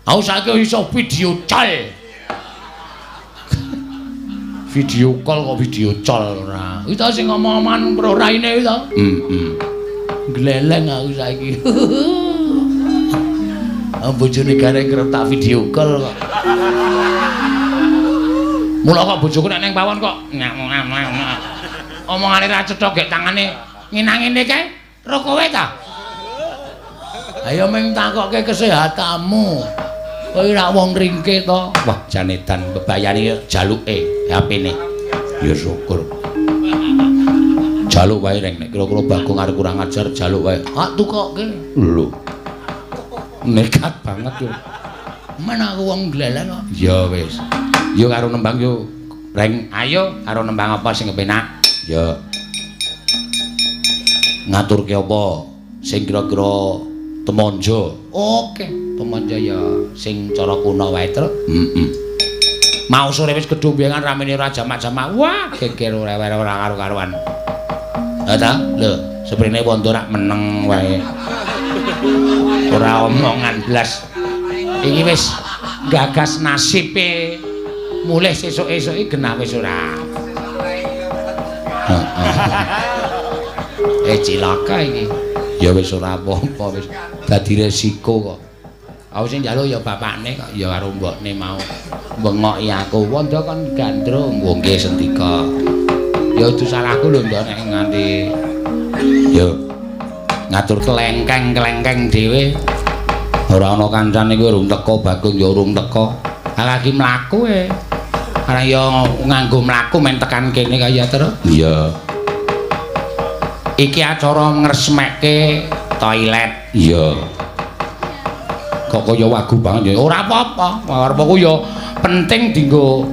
Aku saiki iso video call. Video call kok video call ora. Iki ta sing ngomong-omongan pro raine iki ta? Heeh. Gleleng aku saiki. Bojone gareng kerep tak video call kok. Mula kok bojoku nek ning pawon kok omongane ra cetha gek tangane nginang ngene kae. Ro kowe ta? Ayo ming takokke kesehatanmu. Kowe ora wong ringke to? Wah, jan edan bebayani jaluke HP-ne. Ya syukur. Jaluk wae reng nek kira-kira Bagong arep kurang ajar jaluk wae. Ah tukokke. Lho. Nekat banget yo. Men aku wong glelen kok. Ya wis. Yo karo nembang yo. Reng, ayo karo nembang apa sing kepenak? Ya. Ngaturke apa sing kira-kira temonjo? Oke, temonjo ya sing cara kuno wae, Truk. Heeh. Mau sore wis gedhombengan ramene ora jamak-jamak. Wah, geger ora ora karo-karuan. Ha ta? Lho, seprene wondo rak meneng wae. Ora omongan blas. Iki wis gagas nasibe mulih sesuk-esuk iki genah wis ora. Heeh. Eh cilaka iki. Ya wis ora apa-apa wis dadi resiko kok. Aku sing njaluk ya bapakne kok ya karo mbokne mau. Bengoki aku, wondo kon gandrung. Oh nggih sendika. Ya itu salahku lho ndok nek nganti ya ngatur kelengkeng-kelengkeng dhewe. Ora ana kancane kuwi urung teko, Bagong ya urung teko. Lagi mlaku e. Ora ya nganggo mlaku men tekan kene kaya terus. Iya. Iki acara ngresmekke toilet. Iya. Kok kaya wagu banget ya. Ora apa-apa. Arep ya penting dienggo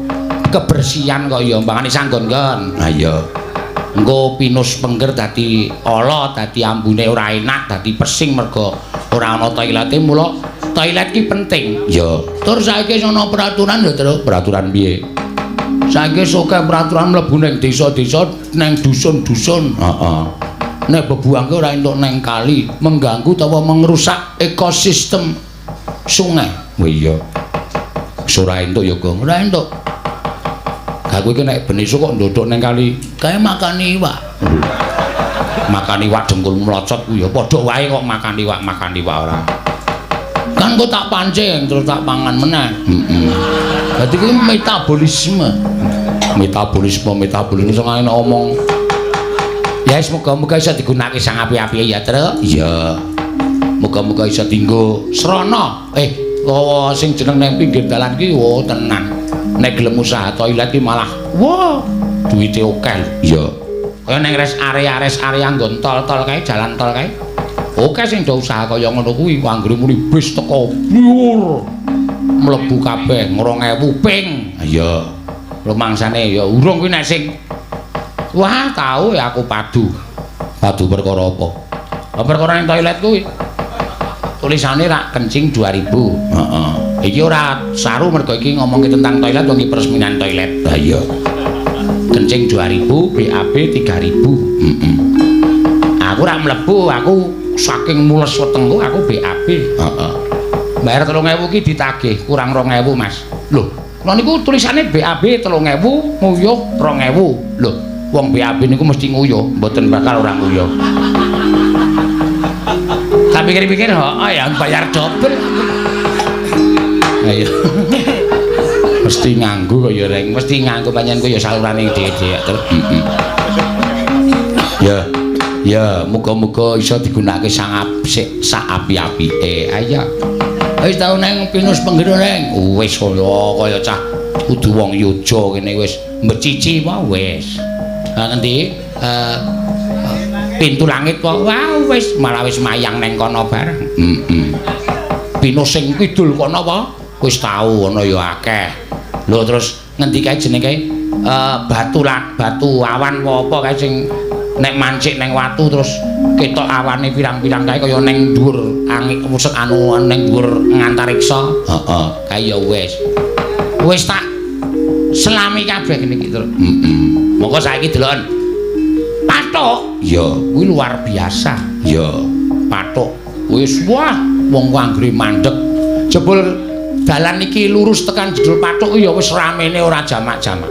kebersihan kok ya mbangane sanggon-nggon. Ha iya. Engko pinus pengger dadi ala, dadi ambune ora enak, dadi pesing mergo ora ana toilete. Mula toilet ki penting. Iya. Tur saiki ana peraturan ya, Truk. Peraturan piye? Saiki akeh peraturan mlebu ning desa-desa, ning dusun-dusun. Heeh. Nek bebuangke ora entuk ning kali, mengganggu utawa merusak ekosistem sungai. Oh iya. Wis ora entuk ya, Gong. Ora entuk. Aku iki nek ben esuk kok ndodok ning kali, kae makan iwak. Makan iwak dengkul mlocot ku ya padha wae kok makan iwak ora. Kan kok tak pancing terus tak pangan meneh. Heeh. Dadi kuwi metabolisme. Metabolisme, metabolisme sing ngomong. Ya wis muga-muga iso digunakake sang apik-apike ya, Truk. Iya. Muga-muga iso dienggo srana. Eh, sing jeneng nang pinggir dalan ki oh tenan. Nek gelem usaha toilet ki malah wah, duwite akeh. Iya. Kaya ning rest area, rest area nggon tol-tol kae, jalan tol kae. Oke sing do usaha kaya ngono kuwi, anggere muni bis teko blur. Mlebu kabeh 2000 ping. Iya. Rumangsane ya urung kuwi nek sing wah, tau ya aku padu. Padu perkara apa? Lah perkara ning toilet kuwi. Tulisane rak kencing 2000. Heeh. Iki ora saru mergo iki ngomongke tentang toilet wong iki peresmian toilet. Lah iya. Kencing 2000, BAB 3000. Heeh. Aku ora mlebu, aku saking mules wetengku aku BAB. Heeh. Bayar 3000 ki ditagih kurang 2000, Mas. Lho, lha niku tulisane BAB 3000, nguyuh 2000. Lho, wong BAB niku mesti nguyuh, mboten bakal ora nguyuh. Tak pikir-pikir, heeh ya bayar dobel. Ayo. Mesti nganggo kok ya, Reng. Mesti nganggo pancen ku ya salurane dhewe-dhewe terus. Heeh. Ya. Ya, muga-muga iso digunakake sang apik sak api-apike. Ayo. Wis tau nang Pinus Penggero, Reng? Wis kaya kaya cah kudu wong yojo kene wis mbecici wae wis. Ha ngendi? Pintu langit kok. Wah, wis malah wis mayang neng kono bareng. Heeh. Pinus sing kidul kono apa? Wis tau ana ya akeh. Lho terus ngendi kae jenenge kae? Batu lak, batu awan apa kae sing nek mancik neng watu terus ketok awane pirang-pirang kae kaya neng dhuwur angin musik anu neng dhuwur ngantariksa. Heeh, kae ya wis. Wis tak selami kabeh kene iki, Truk. Heeh. Monggo saiki deloken. Pathuk. Iya, kuwi luar biasa. Iya, pathuk. Wis wah, wong anggere mandeg. Jebul Dalan iki lurus tekan Jedul Pathuk ya wis ramene ora jamak-jamak.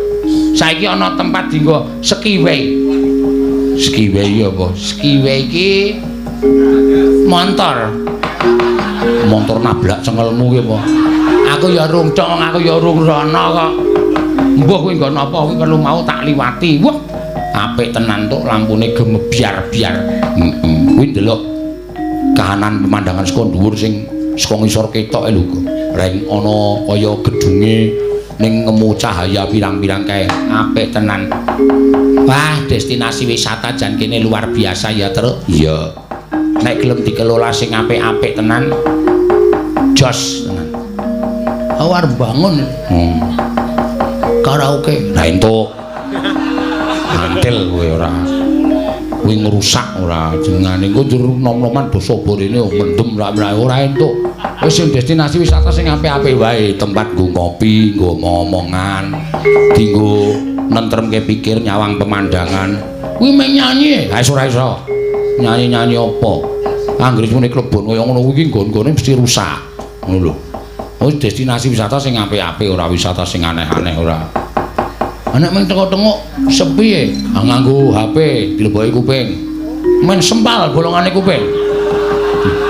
Saiki ana tempat dienggo skiway. Skiway ya apa? Skiway iki montor. Montor nablak cengelmu ki apa? Aku ya rung cong, aku ya rung rono kok. Mbuh kuwi nggon apa kuwi perlu mau tak liwati. Wah, apik tenan tok lampune gemebyar-byar. Heeh. Kuwi ndelok kahanan pemandangan saka dhuwur sing saka ngisor ketok lho. Reng ana kaya gedunge ning ngemu cahaya pirang-pirang kae. Apik tenan. Wah, destinasi wisata jan kene luar biasa ya, Truk. Iya. Nek gelem dikelola sing apik-apik tenan. Jos tenan. Aku arep bangun. Karaoke. Lah entuk. Mantil kowe ora. Kuwi ngrusak ora jenengane. Engko njur nom-noman basa borene mendem ora ora entuk. Wis sing destinasi wisata sing apik-apik wae, tempat nggo ngopi, nggo omong-omongan, dienggo nentremke pikir, nyawang pemandangan. Kuwi mung nyanyi, ha ora iso. Nyanyi-nyanyi apa? Anggere muni klebon kaya ngono kuwi nggon-nggone mesti rusak. Ngono lho. Oh, destinasi wisata sing apik-apik ora wisata sing aneh-aneh ora. Nek mung tengok-tengok sepi e, nganggo HP dileboki kuping. Men sempal bolongane kuping.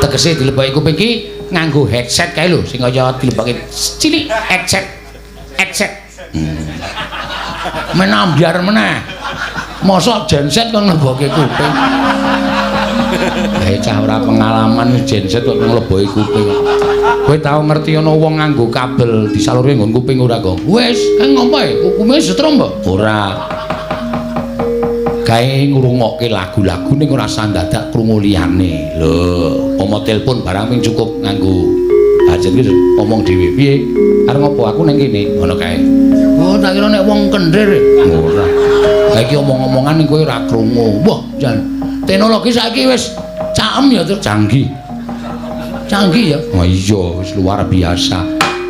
Tegese dileboki kuping ki nganggo headset kae lho sing kaya dileboki cilik headset. Headset. Men ambyar meneh. Mosok genset kon nglebokke kuping. Eh cah ora pengalaman genset kok ngleboki kuping. Kowe tau ngerti ana wong nganggo kabel disalurke nggon kuping ora kok? Wis, kan ngopo e? Kupinge setrum apa? Ora. Gawe ngrungokke lagu-lagu ning ora usah dadak krungu liyane. Lho, umpama telepon barang ping cukup nganggo headset ki omong dhewe. Piye? Arep ngopo aku ning kene? Ngono kae. Oh, tak kira nek wong kendir. Ora. Lah iki omong-omongan ning kowe ora krungu. Wah, jan teknologi saiki wis caem ya, Truk. Canggih. Canggih ya? Oh iya, wis luar biasa.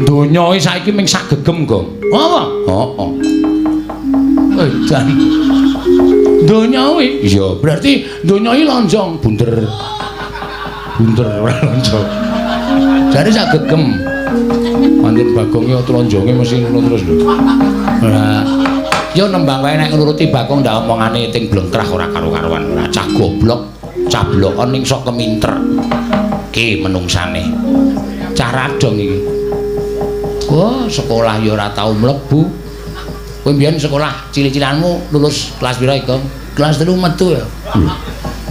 Donya iki saiki mung sak gegem, Gong. Apa? Heeh. Eh, jan. Donya kuwi. Iya, berarti donya iki lonjong, bunder. Bunder ora lonjong. Jare sak gegem. Pancen Bagong ya lonjonge mesti ngono terus lho. Ora. Ya nembang wae nek nuruti Bagong ndak omongane ting blengkrah ora karo-karuan. Ora cah goblok, cah blokon ning sok keminter. Ki menungsane. Cah radong iki. Wah, sekolah ya ora tau mlebu. Kowe mbiyen sekolah cilik-cilikanmu lulus kelas pira, Gong? Kelas 3 metu ya.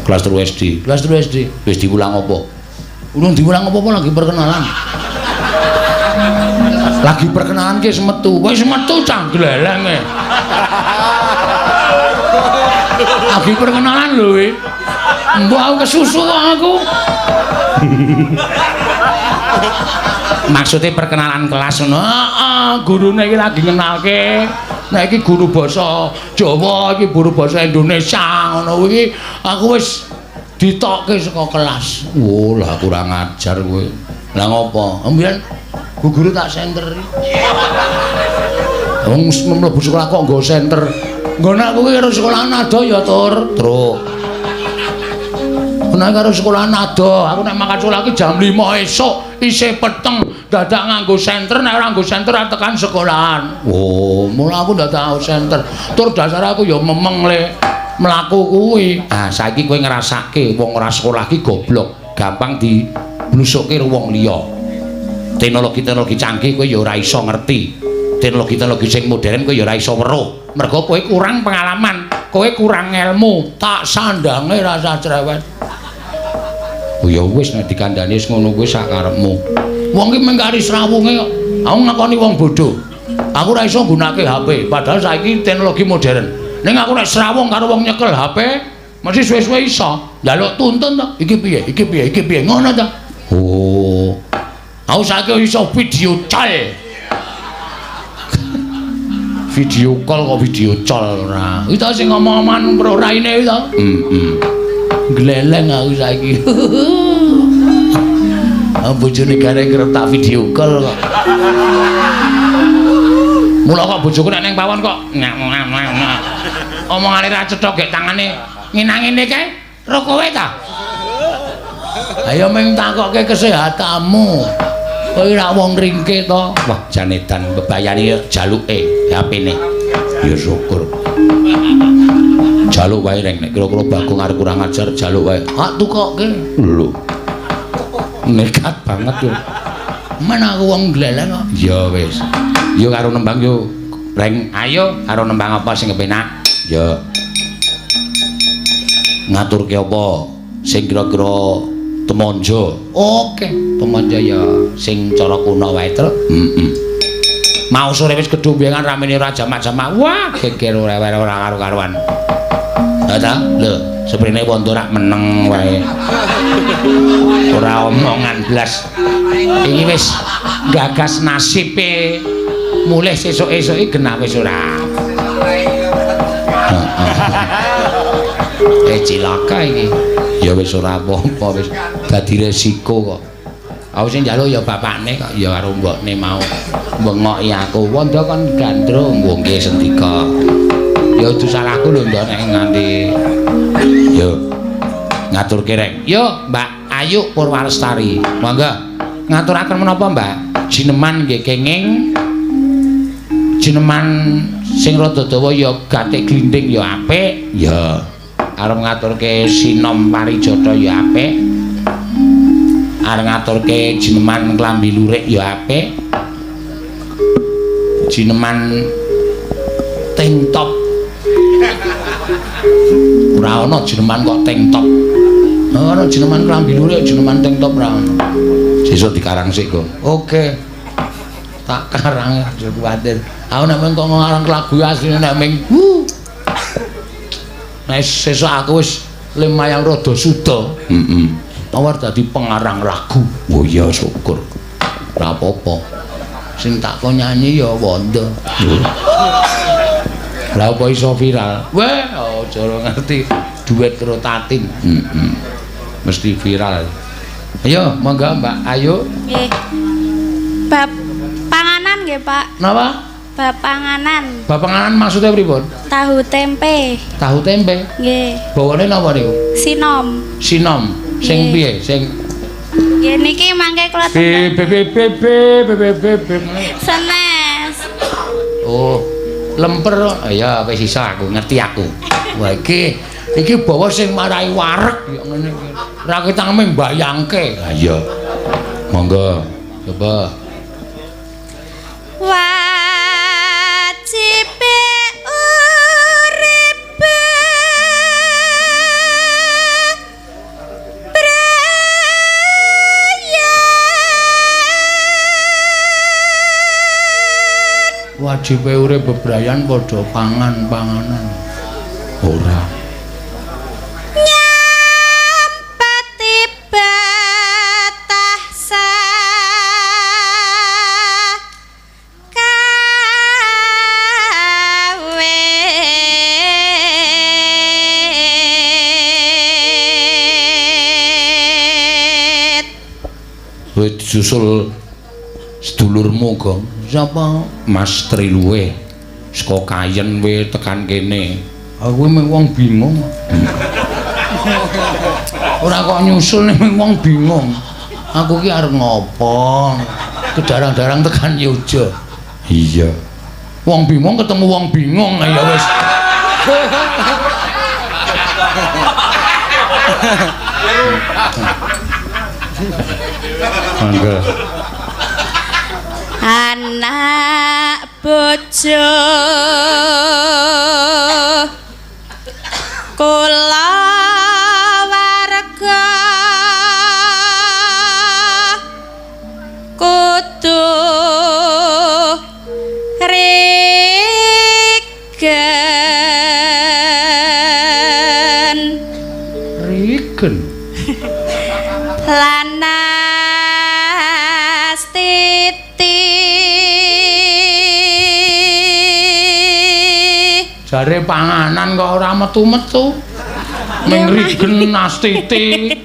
Kelas 3 SD. Kelas 3 SD. Wis diulang apa? Urung diulang apa-apa lagi perkenalan. Lagi perkenalan ki wis metu. Wis metu cah gleleng e. Lagi perkenalan lho kowe. Mbok aku kesusu kok aku. Maksudnya perkenalan kelas ngono. Heeh, gurune iki lagi ngenalke. Nek iki guru basa Jawa, iki guru basa Indonesia ngono kuwi aku wis ditokke saka kelas. Oh, lah kurang ajar kowe. Lah ngopo? Mbiyen bu guru tak senteri. Wong mlebu sekolah kok nggo senter. Nggo nek kowe karo sekolahan ado ya, Tur. Truk. Nek karo sekolahan ado, aku nek mangkat sekolah iki jam 5 esuk, isih peteng, dadak nganggo senter, nek ora nganggo senter ora tekan sekolahan. Oh, mula aku ndak tau senter. Tur dasare aku ya memeng le mlaku kuwi. Ah, saiki kowe ngrasake wong ora sekolah iki goblok, gampang diblusukke karo wong liya. Teknologi-teknologi canggih kowe ya ora iso ngerti. Teknologi-teknologi sing modern kowe ya ora iso weruh. Mergo kowe kurang pengalaman, kowe kurang ilmu. Tak sandange rasa cerewet. Oh ya wis nek dikandhani wis ngono kuwi sak karepmu. Wong ki mung kari srawunge kok. Aku ngakoni wong bodho. Aku ora iso nggunakake HP, padahal saiki teknologi modern. Ning aku nek srawung karo wong nyekel HP, mesti suwe-suwe iso. Njaluk tuntun to. Iki piye? Iki piye? Iki piye? Ngono to. Oh. Aku saiki iso video call. Video call kok video call ora. Iki ta sing ngomong-omongan pro raine iki to. Heeh. Gleleng aku saiki. Ah bojone gareng kerep tak video call kok. Mula kok bojoku nek ning pawon kok ngak ngak ngak. Omongane ra cetha gek tangane nginang ngene kae. Ro kowe ta? Ayo ming takokke kesehatanmu. Kowe ora wong ringke to. Wah, jan edan bebayani jaluke HP-ne. Ya syukur. Jaluk wae reng nek kira-kira Bagong arep kurang ajar jaluk wae. Hak tukoke. Lho. Nekat banget yo. Men aku wong gleleng kok. Ya wis. Yo karo nembang yo. Reng, ayo karo nembang apa sing kepenak? Ya. Ngaturke apa sing kira-kira temonjo? Oke, temonjo ya sing cara kuno wae, Truk. Heeh. Mau sore wis gedhombengan ramene ora jamak-jamak. Wah, geger ora ora karo-karuan. Ha ta? Lho, seprene wondo rak meneng wae. Ora omongan blas. Iki wis gagas nasibe mulih sesuk-esuk iki genah wis ora. Eh cilaka iki. Ya wis ora apa-apa wis dadi resiko kok. Aku sing njaluk ya bapakne kok ya karo mbokne mau bengoki aku. Wondo kon gandrung. Wong nggih sendika. Ya itu salahku lho ndok nek nganti. Yo ngaturke rek. Yo Mbak Ayu Purwalestari. Monggo. Ngaturaken menapa Mbak? Jineman nggih kenging. Jineman sing rada dawa ya gatik glinding ya apik. Ya. Arep ngaturke sinom parijata ya apik. Arep ngaturke jineman klambi lurik ya apik. Jineman tank top. Ora ana jineman kok tank top. Ora jineman klambi lurik, jineman tank top ora ana. Sesuk dikarang sik kok. Oke. Tak karang aja kuwatir. Aku nek mung kok ngarang lagu asline nek ming Nek sesuk aku wis lumayan rada suda. Heeh. Tawar dadi pengarang lagu. Oh iya syukur. Ora apa-apa. Sing tak kon nyanyi ya wondo. Lah apa iso viral? Weh, aja ora ngerti duet karo Tatin. Heeh. Mesti viral. Ayo, monggo Mbak Ayu. Nggih. Bab panganan nggih, Pak. Napa? Bab panganan. Bab panganan maksudnya pripun? Tahu tempe. Tahu tempe? Nggih. Bawane napa niku? Sinom. Sinom. Sing piye? Sing nggih niki mangke kula B B B B B B B B. Senes. Oh, lemper. Ya wis iso aku, ngerti aku. Wah iki iki bawa sing marai wareg ya ngene iki. Ora ketangeme mbayangke. Ha iya. Monggo, coba. Wajibe urip bebrayan. Wajibe urip bebrayan padha pangan-panganan. Ora. Nyampati batah sakawe. Kowe disusul sedulurmu, Gong. Sapa? Mas Triluwe. Saka Kayen we tekan kene. Aku mung wong bingung. Ora kok nyusul ning wong bingung. Aku ki arep ngopo? Kedarang-darang tekan Yogya. Iya. Wong bingung ketemu wong bingung ya wis. Mangga. Anak bojo kula warga kudu rigen. Rigen. Lanas titi. Jare panganan kok ora metu-metu. Ning rigen nastiti.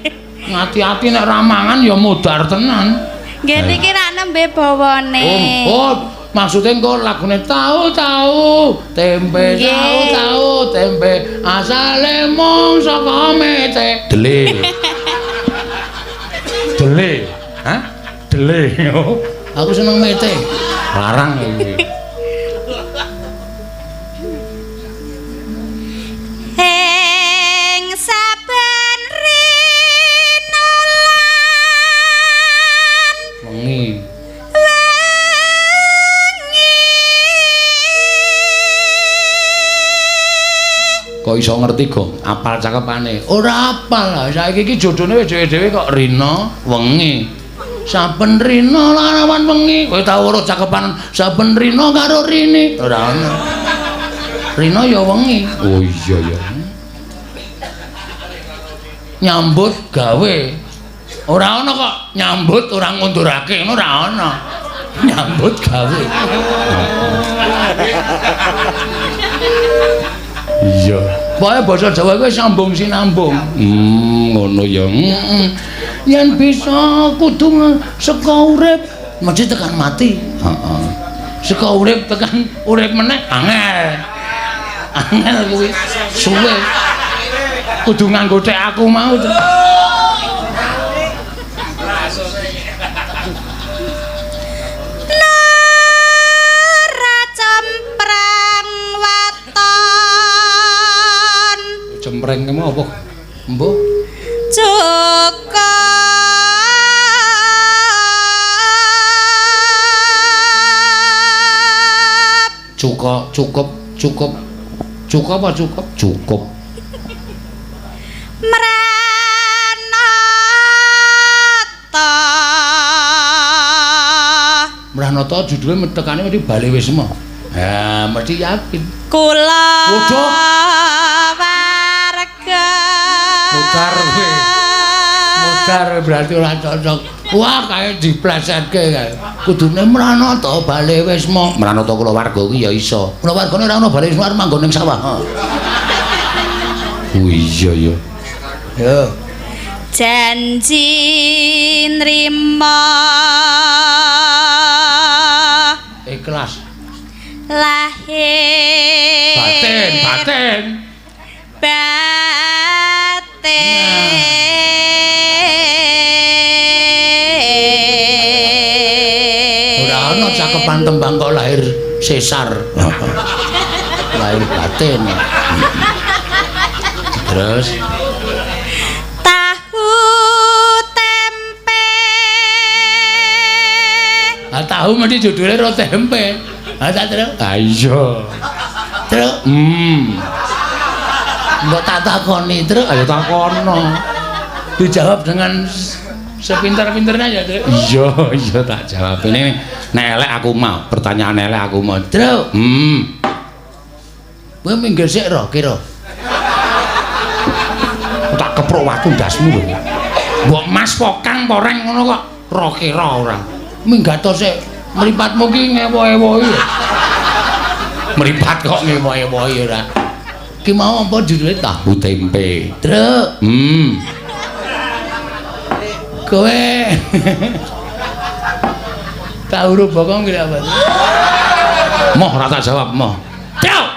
Ngati-ati nek ora mangan ya modar tenan. Nggih niki rak nembe bawane. Oh, maksudnya engko lagune tahu-tahu tempe tahu-tahu tempe asale mung saka mete. Dele. Dele. Hah? Dele. Aku seneng mete. Larang iki. Ing saben rina lan Wengi. Wengi. Kok iso ngerti, Gong? Apal cakepane? Ora apal lah. Saiki iki jodone wis dhewe-dhewe kok rina wengi. Saben rina lan wengi. Kowe tau ora cakepan saben rina karo rini? Ora ono. Rina ya wengi. Oh iya ya. Nyambut gawe. Ora ono kok nyambut ora ngundurake ngono ora ono. Nyambut gawe. Iya. Pokoke basa Jawa kuwi sambung sinambung. Ngono ya. Yen bisa kudu saka urip mesti tekan mati. Heeh. Saka urip tekan urip meneh angel. Angel kuwi suwe. Kudu nganggo tek aku mau. Ora cempreng waton. Cempreng ki mau apa? Mbuh. Cukup. Cukup, cukup, cukup. Cukup apa cukup? Cukup. Mranata. Mranata judule tekane mesti Bale Wisma. Ha, mesti yakin. Kula Bodho. Warga. Mudar kowe. Mudar berarti ora cocok. Wah, kae diplesetke kae. Kudune Mranata Bale Wisma. Mranata kula warga kuwi ya iso. Kula wargane ora ono Bale Wisma arep manggon ning sawah. Oh iya ya. Yo. Janji nrimo ikhlas. Lahir batin, batin. Batin. Ora ono cakepan tembang kok lahir sesar. Lahir batin. Terus tahu tempe. Ah, tahu mesti judulnya ro tempe. Ah, tak terus. Ah iya. Terus Mbok tak takoni terus, ayo takono. Dijawab dengan sepintar-pintarnya ya, Truk. Iya, iya tak jawab. Ini nek elek aku mau, pertanyaan elek aku mau. Truk. Kowe minggir sik ro kira. Tak keprok watu ndasmu lho. Mbok mas po kang po reng ngono kok ro kira ora. Minggato sik mripatmu ki ngewo-ewohi. Mripat kok ngewo-ewohi ora. Ki mau apa judule tahu tempe. Truk. Kowe tahu ro bokong kira apa? Moh ora tak jawab moh. Truk.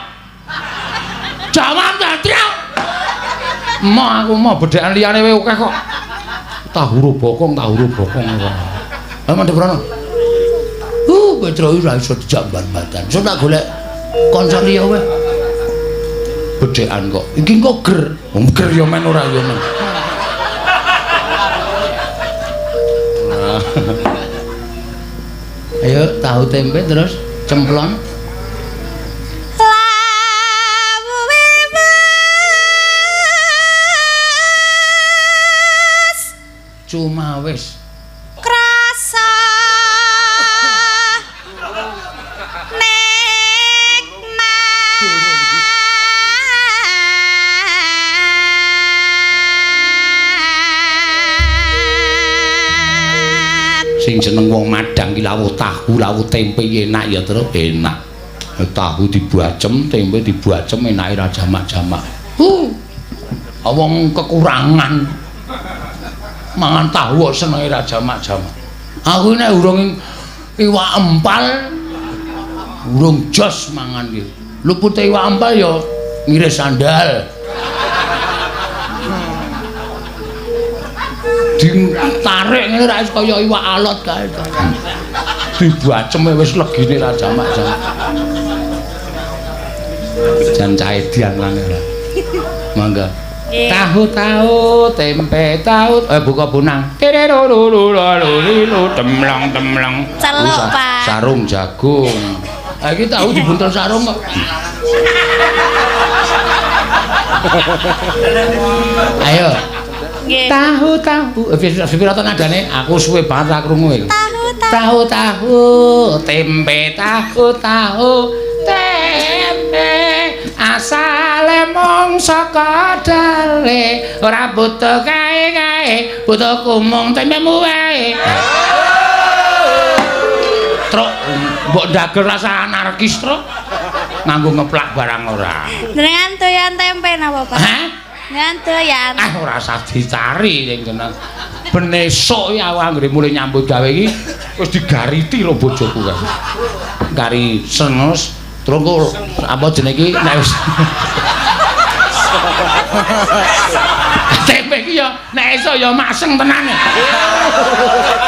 Jawab ta, Truk. Moh aku moh bedhekan liyane wae akeh kok. Tahu ro bokong, tahu ro bokong ora. Ayo mandek rono. Petro ora iso dijak ban-batan. Sok tak golek kanca liya wae. Bedhekan kok. Iki kok ger. Wong ger ya men ora ya men. Ayo tahu tempe terus cemplon. Lawuhe wis Cuma wis krasa nikmat. Sing jeneng wong madang ki lawuh tahu, lawuh tempe enak ya terus enak. Tahu dibuacem, tempe dibuacem enake ra jamak-jamak. Wong kekurangan mangan tahu kok senenge ra jamak-jamak. Aku nek urung iwak empal urung jos mangan ki. Lupute iwak empal ya ngiris sandal. Ditarik ngene ra kaya iwak alot kae to. Dibaceme wis legine ra jamak-jamak. Jan caedian lan ora. Mangga. Tahu-tahu tempe tahu buka bonang. Temlang temlang. Celuk, Pak. Sarung jagung. Ah iki tahu dibuntel sarung kok. Ayo. Nggih. Tahu-tahu. Pira to nadane? Aku suwe banget ra krungu iki. Tahu-tahu. Tahu-tahu tempe tahu-tahu tempe asale mung saka dale ora butuh kae-kae butuh mung tempemu wae. Truk mbok ndagel rasa anarkis truk nganggo ngeplak barang ora. Jenengan doyan tempe napa, Pak? Hah? Jenengan doyan. Ah ora usah dicari sing jeneng. Ben esuk iki aku anggere mulih nyambut gawe iki wis digariti lho bojoku kan. Gari senus terus kok apa jenenge iki nek wis tempe iki ya nek iso ya maseng tenan.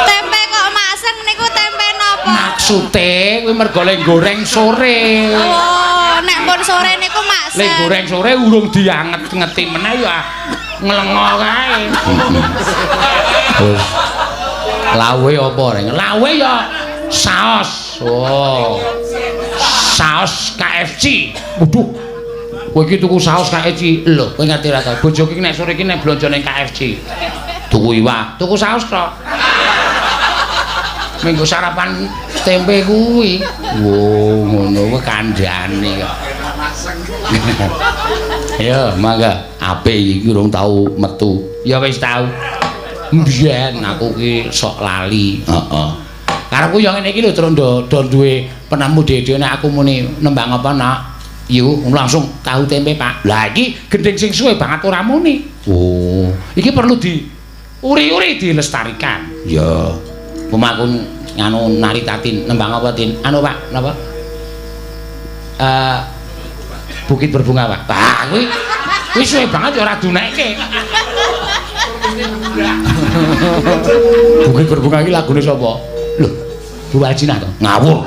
Tempe kok maseng niku tempe napa? Maksude kuwi mergo le goreng sore. Oh, nek pun sore niku maksud. Le goreng sore urung dianget-ngeti meneh ya nglengo kae. Terus lawe apa reng? Lawe ya saos. Oh. Saos KFC. Waduh. Kowe iki tuku saos KFC. Lho, kowe ngerti ra ta? Bojoku iki nek sore iki nek blonjo ning KFC. Tuku iwak, tuku saos tok. Minggu sarapan tempe kuwi. Wo, ngono kuwi kandhane kok. Ya, mangga. Apik iki urung tau metu. Ya wis tau. Mbiyen aku ki sok lali. Heeh. Karepku ya ngene iki lho, Tru, do duwe penemu dhewe nek aku muni nembang apa, Nak? Yu, langsung tahu tempe, Pak. Lah iki gendhing sing suwe banget ora muni. Oh, iki perlu di uri-uri dilestarikan. Ya. Umpama aku nganu nari tatin nembang apa, Tin? Anu, Pak, napa? Bukit Berbunga, Pak. Lah kuwi kuwi suwe banget ya ora dunekke. Bukit Berbunga iki lagune sapa? Lho, Bu Wajinah to? Ngawur.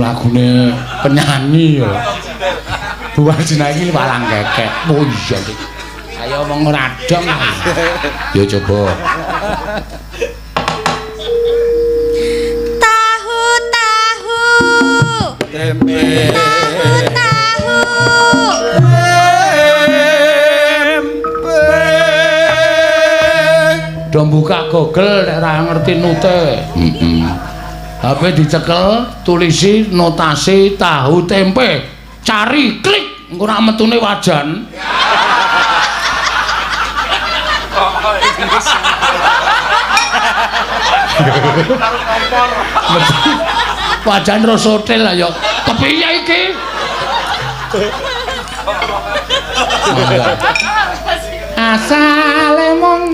Lagune penyanyi ya. Bu Wajinah iki walang kekek. Oh iya. Ayo omong ora dong. Ya coba. Tahu-tahu. Tempe. Tahu-tahu. Tempe. Do buka Google nek ora ngerti nute. Heeh. HP dicekel, tulisi notasi tahu tempe. Cari, klik, engko nek metune wajan. Wajan rosotel lah ya. Kepiye iki? Asale mung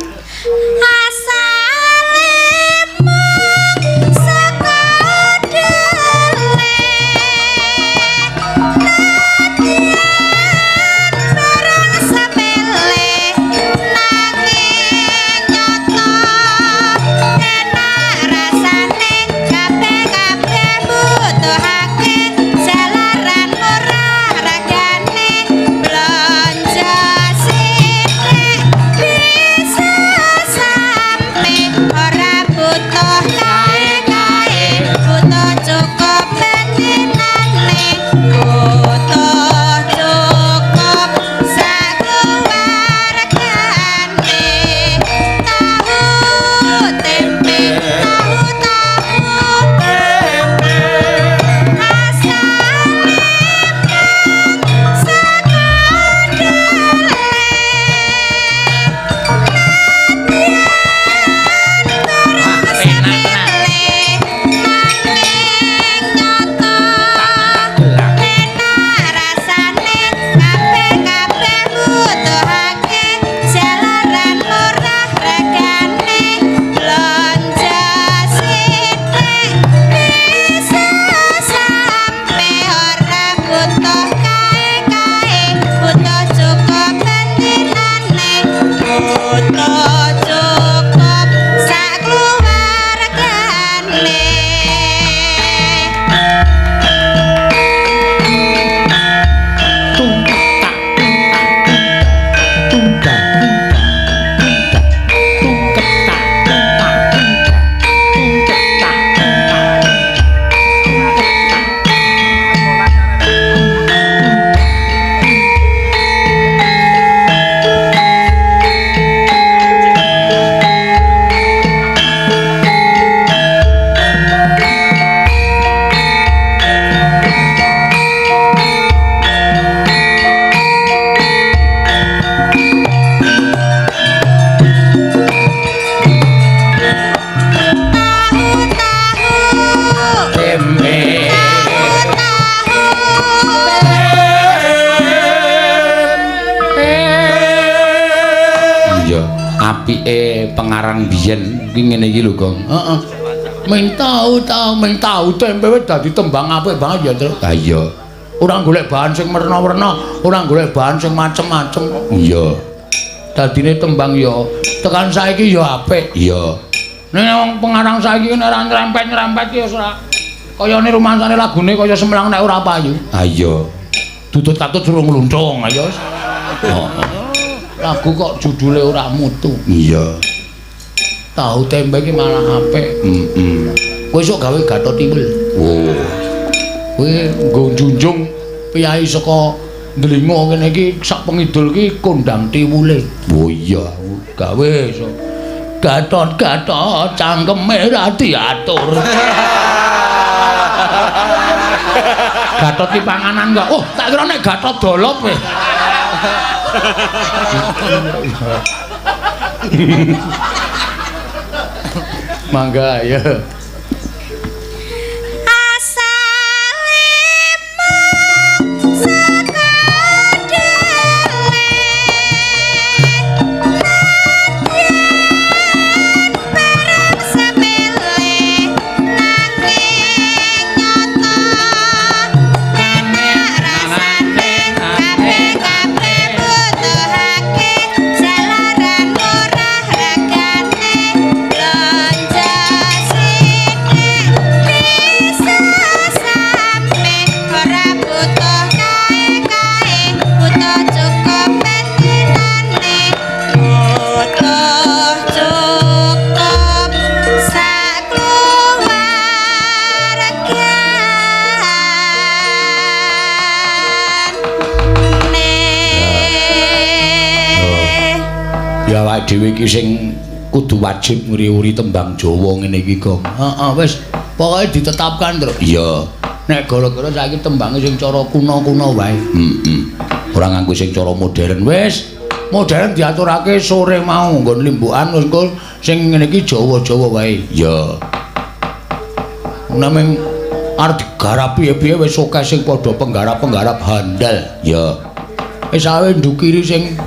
asale mung saka dele nadyan barang sepele nanging nyata enak rasane kabeh-kabeh butuhake jalaran murah regane blonjo sithik bisa Pengarang biyen iki ngene iki lho, Gong. Heeh. Ming tau tau ming tau tempe wis dadi tembang apik banget ya, Tru. Ha iya. Ora golek bahan sing werna-werna, ora golek bahan sing macem-macem. Iya. Dadine tembang ya tekan saiki ya apik. Iya. Nek wong pengarang saiki nek ora nyrempet-nyrempet ki wis ora kayane rumangsane lagune kaya Semelang nek ora payu. Ha iya. Tutut katut suruh ngluntung ayo. Heeh. Lagu kok judule ora mutu. Iya. Tahu tempe iki malah apik. Heeh. Kowe esuk gawe Gatot Tiwul. Oh. Kowe nggo njunjung piyai saka Ndlingo ngene iki sak pengidul iki kondang tiwule. Oh iya, gawe iso. Gatot Gatot cangkeme ra diatur. Gatot ki panganan kok. Oh, tak kira nek Gatot dolop kowe. Mangga ya. Dhewe iki sing kudu wajib nguri-uri tembang Jawa ngene iki, Gong. Heeh, wis pokoke ditetapkan, Tru. Iya. Nek gara-gara saiki tembange sing cara kuno-kuno wae. Heeh. Ora nganggo sing cara modern wis. Modern diaturake sore mau nggon limbukan wis engko sing ngene iki Jawa-Jawa wae. Iya. Naming arep digarap piye-piye wis akeh sing padha penggarap-penggarap handal. Iya. Wis awe ndukiri sing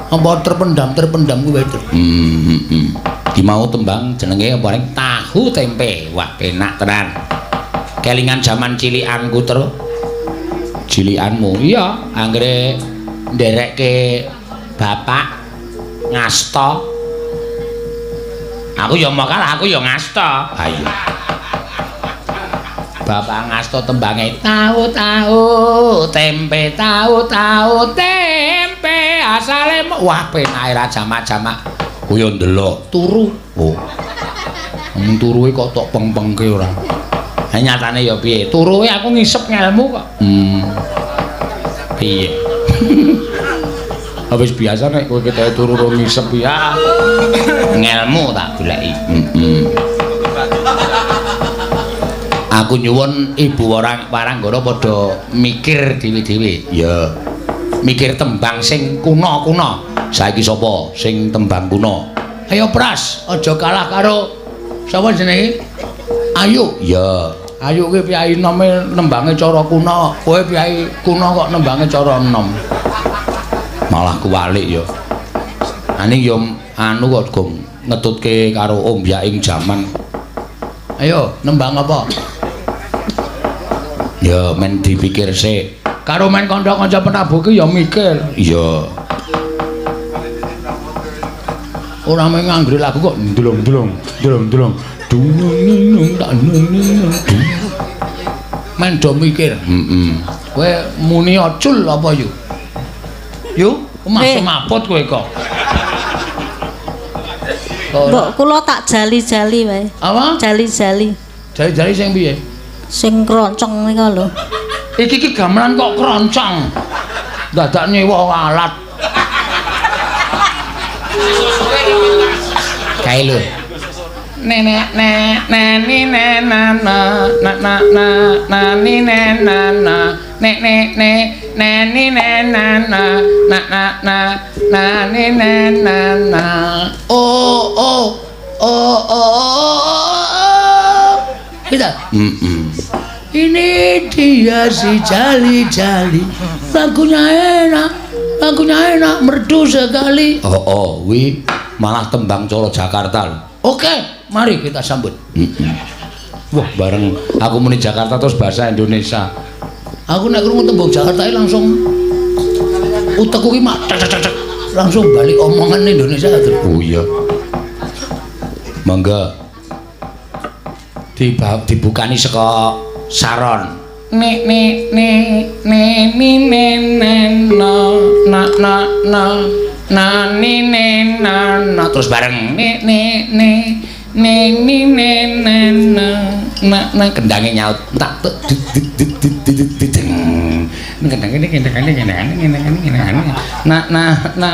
apa terpendam-terpendam kuwi wae. Ki mau tembang jenenge apa reng? Tahu tempe. Wah, penak tenan. Kelingan jaman cilikanku, Tru. Cilikanmu? Iya, anggere nderekke bapak ngasta. Aku ya mau kalah, aku ya ngasta. Ha iya. Bapak ngasta tembange tahu-tahu tempe, tahu-tahu tempe asale wah penake ra jamak-jamak. Ku yo ndelok turu. Oh. Mung turuhe kok tok peng-pengke ora. Ha nyatane ya piye? Turuhe aku ngisep ngelmu kok. Piye? Wis biasa nek kowe ketoke turu ora ngisep ya. Ngelmu tak goleki. Aku nyuwun Ibu Waranggana padha mikir dhewe-dhewe. Ya. Mikir tembang sing kuna-kuna. Saiki sapa sing tembang kuna? Ayo Pras, aja kalah karo sapa jenenge? Ayu. Ya. Ayu kuwi piyai nome nembange cara kuna. Kowe piyai kuna kok nembange cara enom. Malah kuwalik ya. Ane ya anu kok Gong ngetutke karo ombyaking jaman. Ayo nembang apa? Ya men dipikir sik. Karo men kanca-kanca penabuh ki ya mikir. Iya. Ora mung nganggere lagu kok ndlong-ndlong, ndlong-ndlong. Dung tak nung. Men do mikir. Heeh. Kowe muni acul apa yu? Yu, masuk maput kowe kok. Mbok kula tak jali-jali wae. Apa? Jali-jali. Jali-jali sing piye? Sing kroncong nika lho. Iki ki gamelan kok kroncong. Dadak nyewa alat. Kae lho. Nenek nek neni nena na na na na nani nena na nek nek nek neni nena na na na na nani nena na. Oh oh oh oh. Kita. Ini dia si jali-jali. Lagunya enak, lagunya enak, merdu sekali. Oh oh, wi. Malah tembang cara Jakarta lho. Oke, mari kita sambut. Wah, bareng aku muni Jakarta terus bahasa Indonesia. Aku nek krungu tembung Jakarta langsung utekku ki mak cek cek cek langsung balik omongan Indonesia terus. Oh iya. Monggo. Dibukani saka saron. Nek nek nek nek ni ne ne na na na na na ni ne na na terus bareng nek nek nek nek ni ne ne na na na kendange nyaut tak tek dit dit dit dit dit dit kendange kendange kendange kendange kendange na na na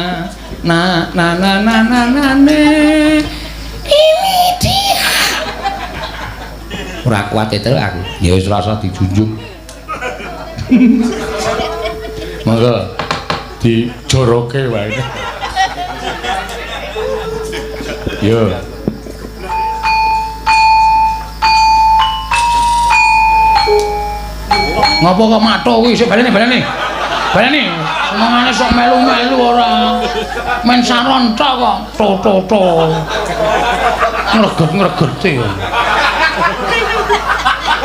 na na na na na na ne ini dia. Ora kuat itu aku. Ya wis rasa dijunjung. Monggo dijoroke wae. Yo. Ngopo kok mato kuwi? Sik baleni baleni. Baleni. Senengane sok melu-melu ora. Men saron tok kok. To to to. Ngreget-ngregeti.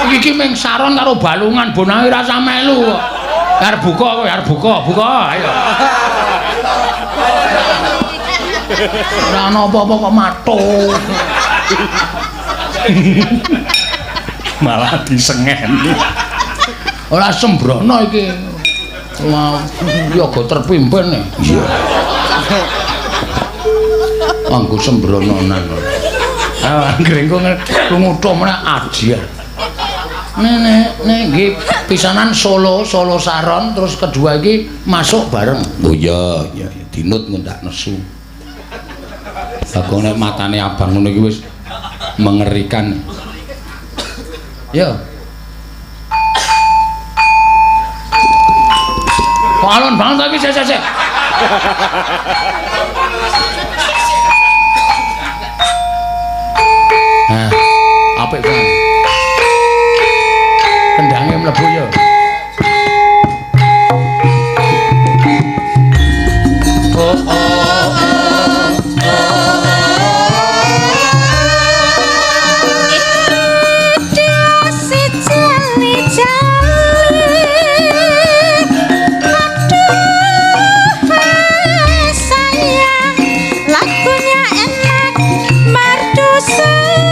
Iki ming saron karo balungan bonahe rasa melu kok. Arep buka kowe, arep buka, buka ayo. Ora ana apa-apa kok mato. Malah disengeni. Ora sembrono iki. Wah, yoga terpimpin. Iya. Anggo sembrononan. Ah, anggere engko ngrungu meneh ajian. Nek nek nggih pisanan Solo, Solo Saron terus kedua iki masuk bareng. Oh iya, iya dinut ngendak nesu. Bagong nek matane abang ngono iki wis mengerikan. Yo. Kok alon banget tapi sik sik sik. Nah, apik banget. Kendange mlebu ya. Oh oh oh oh. Si jali jali. Aduh sayang, lagunya enak merdu sekali.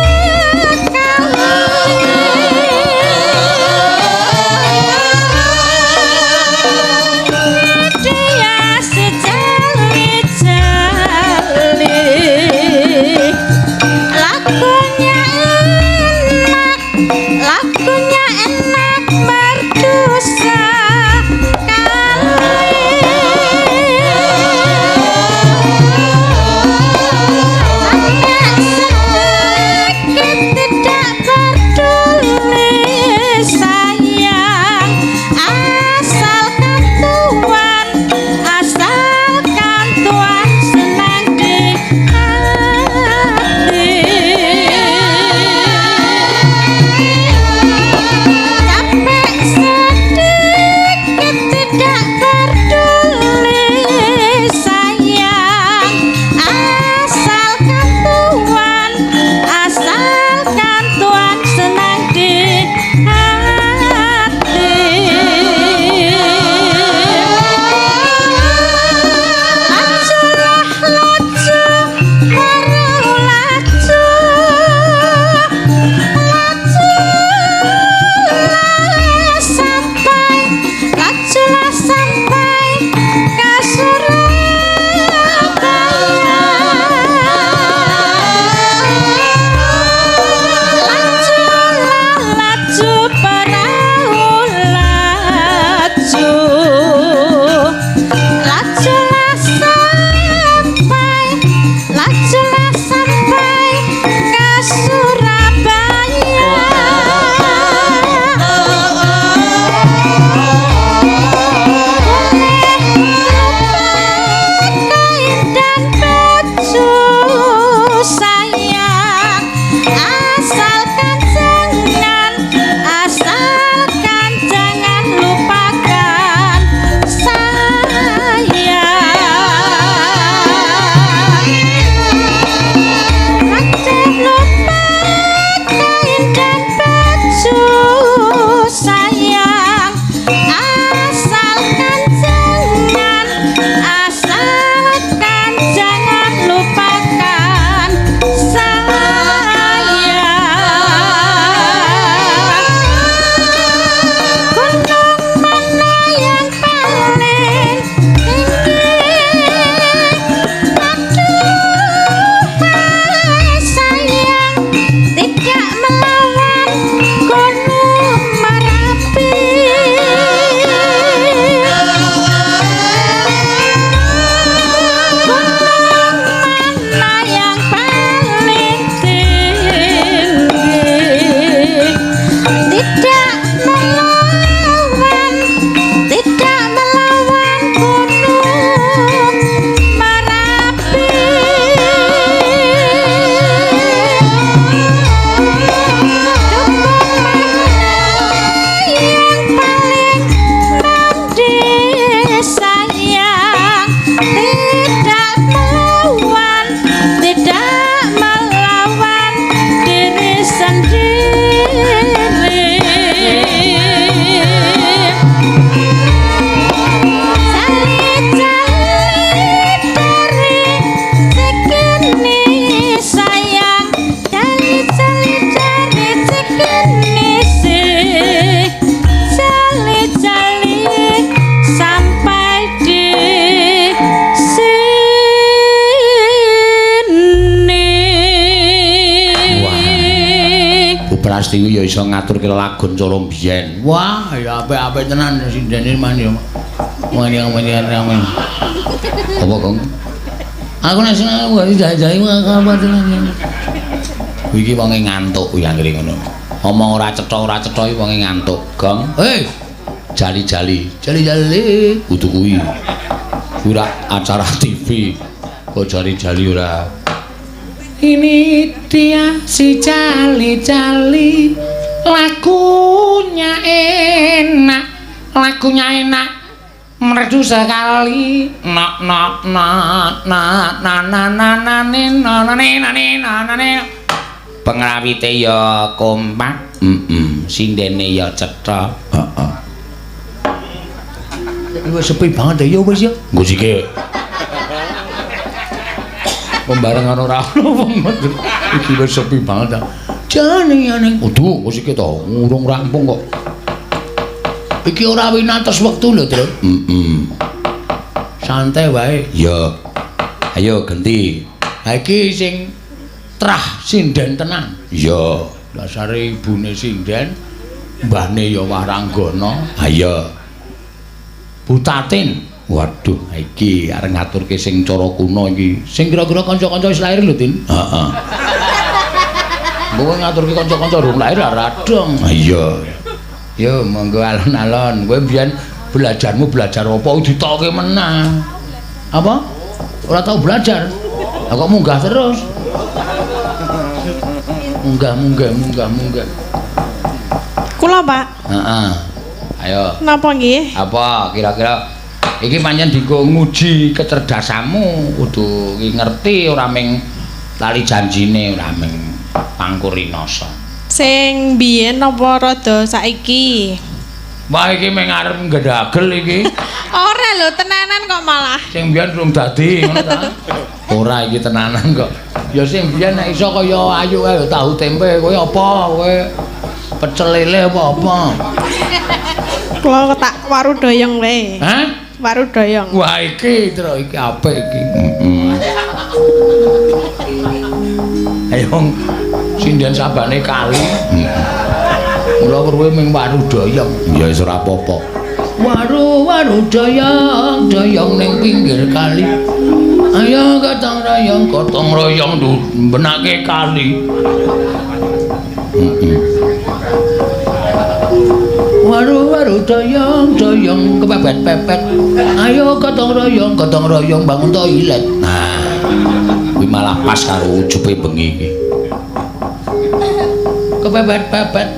Prastiwi ya iso ngaturke lelagon cara biyen. Wah, ya apik-apik tenan sindene man ya. Wani. Apa, Kong? Aku nek sing aku jahe-jahe apa tenan. Iki wonge ngantuk kuwi anggere ngono. Omong ora cetha iki wonge ngantuk. Gong. Hei. Jali-jali. Jali-jali kudu kuwi. Kuwi ora acara TV. Kok jali-jali ora. Ini dia si jali-jali, lagunya enak, merdu sekali. Nak nak nak nak na na na na ne na na ne na ne na na ne. Pengrawite ya kompak, sindene ya cetha. Heeh. Wis sepi banget ya wis ya. Nggo sike. Pembarengan ora ono wong iki wis sepi banget ta. Jane ning kudu wis iki to urung rampung kok. Iki ora winates wektu lho, Tru. Heeh. Santai wae. Ya. Ayo genti. Ha iki sing trah sinden tenan. Iya. Dasare ibune sinden, mbahne ya waranggana. Ha iya. Butatin. Waduh, iki arep ngaturke sing cara kuno iki. Sing kira-kira kanca-kanca wis lahir lho, Tin. Heeh. Mbok ngaturke kanca-kanca durung lahir ora dong. Ha iya. Yo monggo alon-alon. Kowe mbiyen belajarmu belajar apa ditokke menang. Apa? Ora tau belajar. Lah kok munggah terus. Munggah. Kula, Pak. Heeh. Ayo. Napa nggih? Apa kira-kira iki pancen dienggo nguji kecerdasanmu, kudu ngerti ora ming lali janjine, ora ming pangkurinasa. Sing biyen apa rada saiki? Wah, iki ming arep ngedagel iki. Ora lho, tenanan kok malah. Sing biyen durung dadi ngono ta? Ora iki tenanan kok. Ya sing biyen nek iso kaya ayu ae tahu tempe kowe apa kowe pecel lele apa apa. Kula tak waru doyong wae. Hah? Waru doyong. Wah iki tro iki apik iki. Heeh. Ayo sinden sabane kali. Mula weruhe ming waru doyong. Ya wis ora apa-apa. Waru doyong, doyong ning pinggir kali. Ayo gotong royong benake kali. Heeh. Waru doyong doyong kepepet-pepet. Ayo gotong royong bangun toilet. Nah, kuwi malah pas karo ujupe bengi iki. Kepepet-pepet.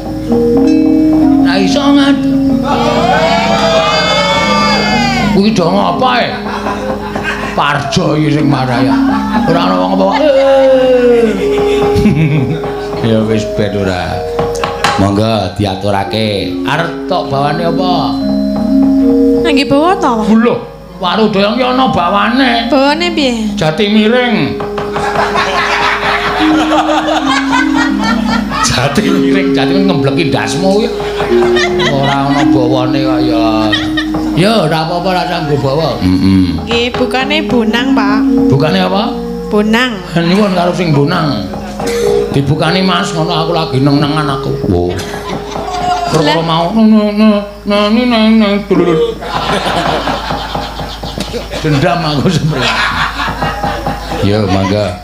Nah iso ngat. Kuwi do ngapa e? Parjo iki sing marah ya. Ora ana wong apa. Ya wis ben ora. Monggo diaturake. Arep tok bawane apa? Nangge bawa to? Lho, waru doyong ki ana bawane. Bawane piye? Jati miring. Jati miring, jati ngembleki ndasmu kuwi. Ora ana bawane kok ya. Ya ora apa-apa ora nggo bawa. Heeh. Nggih, bukane bonang, Pak. Bukane apa? Bonang. Nyuwun karo sing bonang. Dibukani Mas ngono aku lagi neng-nengan aku. Wo. Perkara mau neng neng neng. Dendam aku sebenarnya. Ya mangga.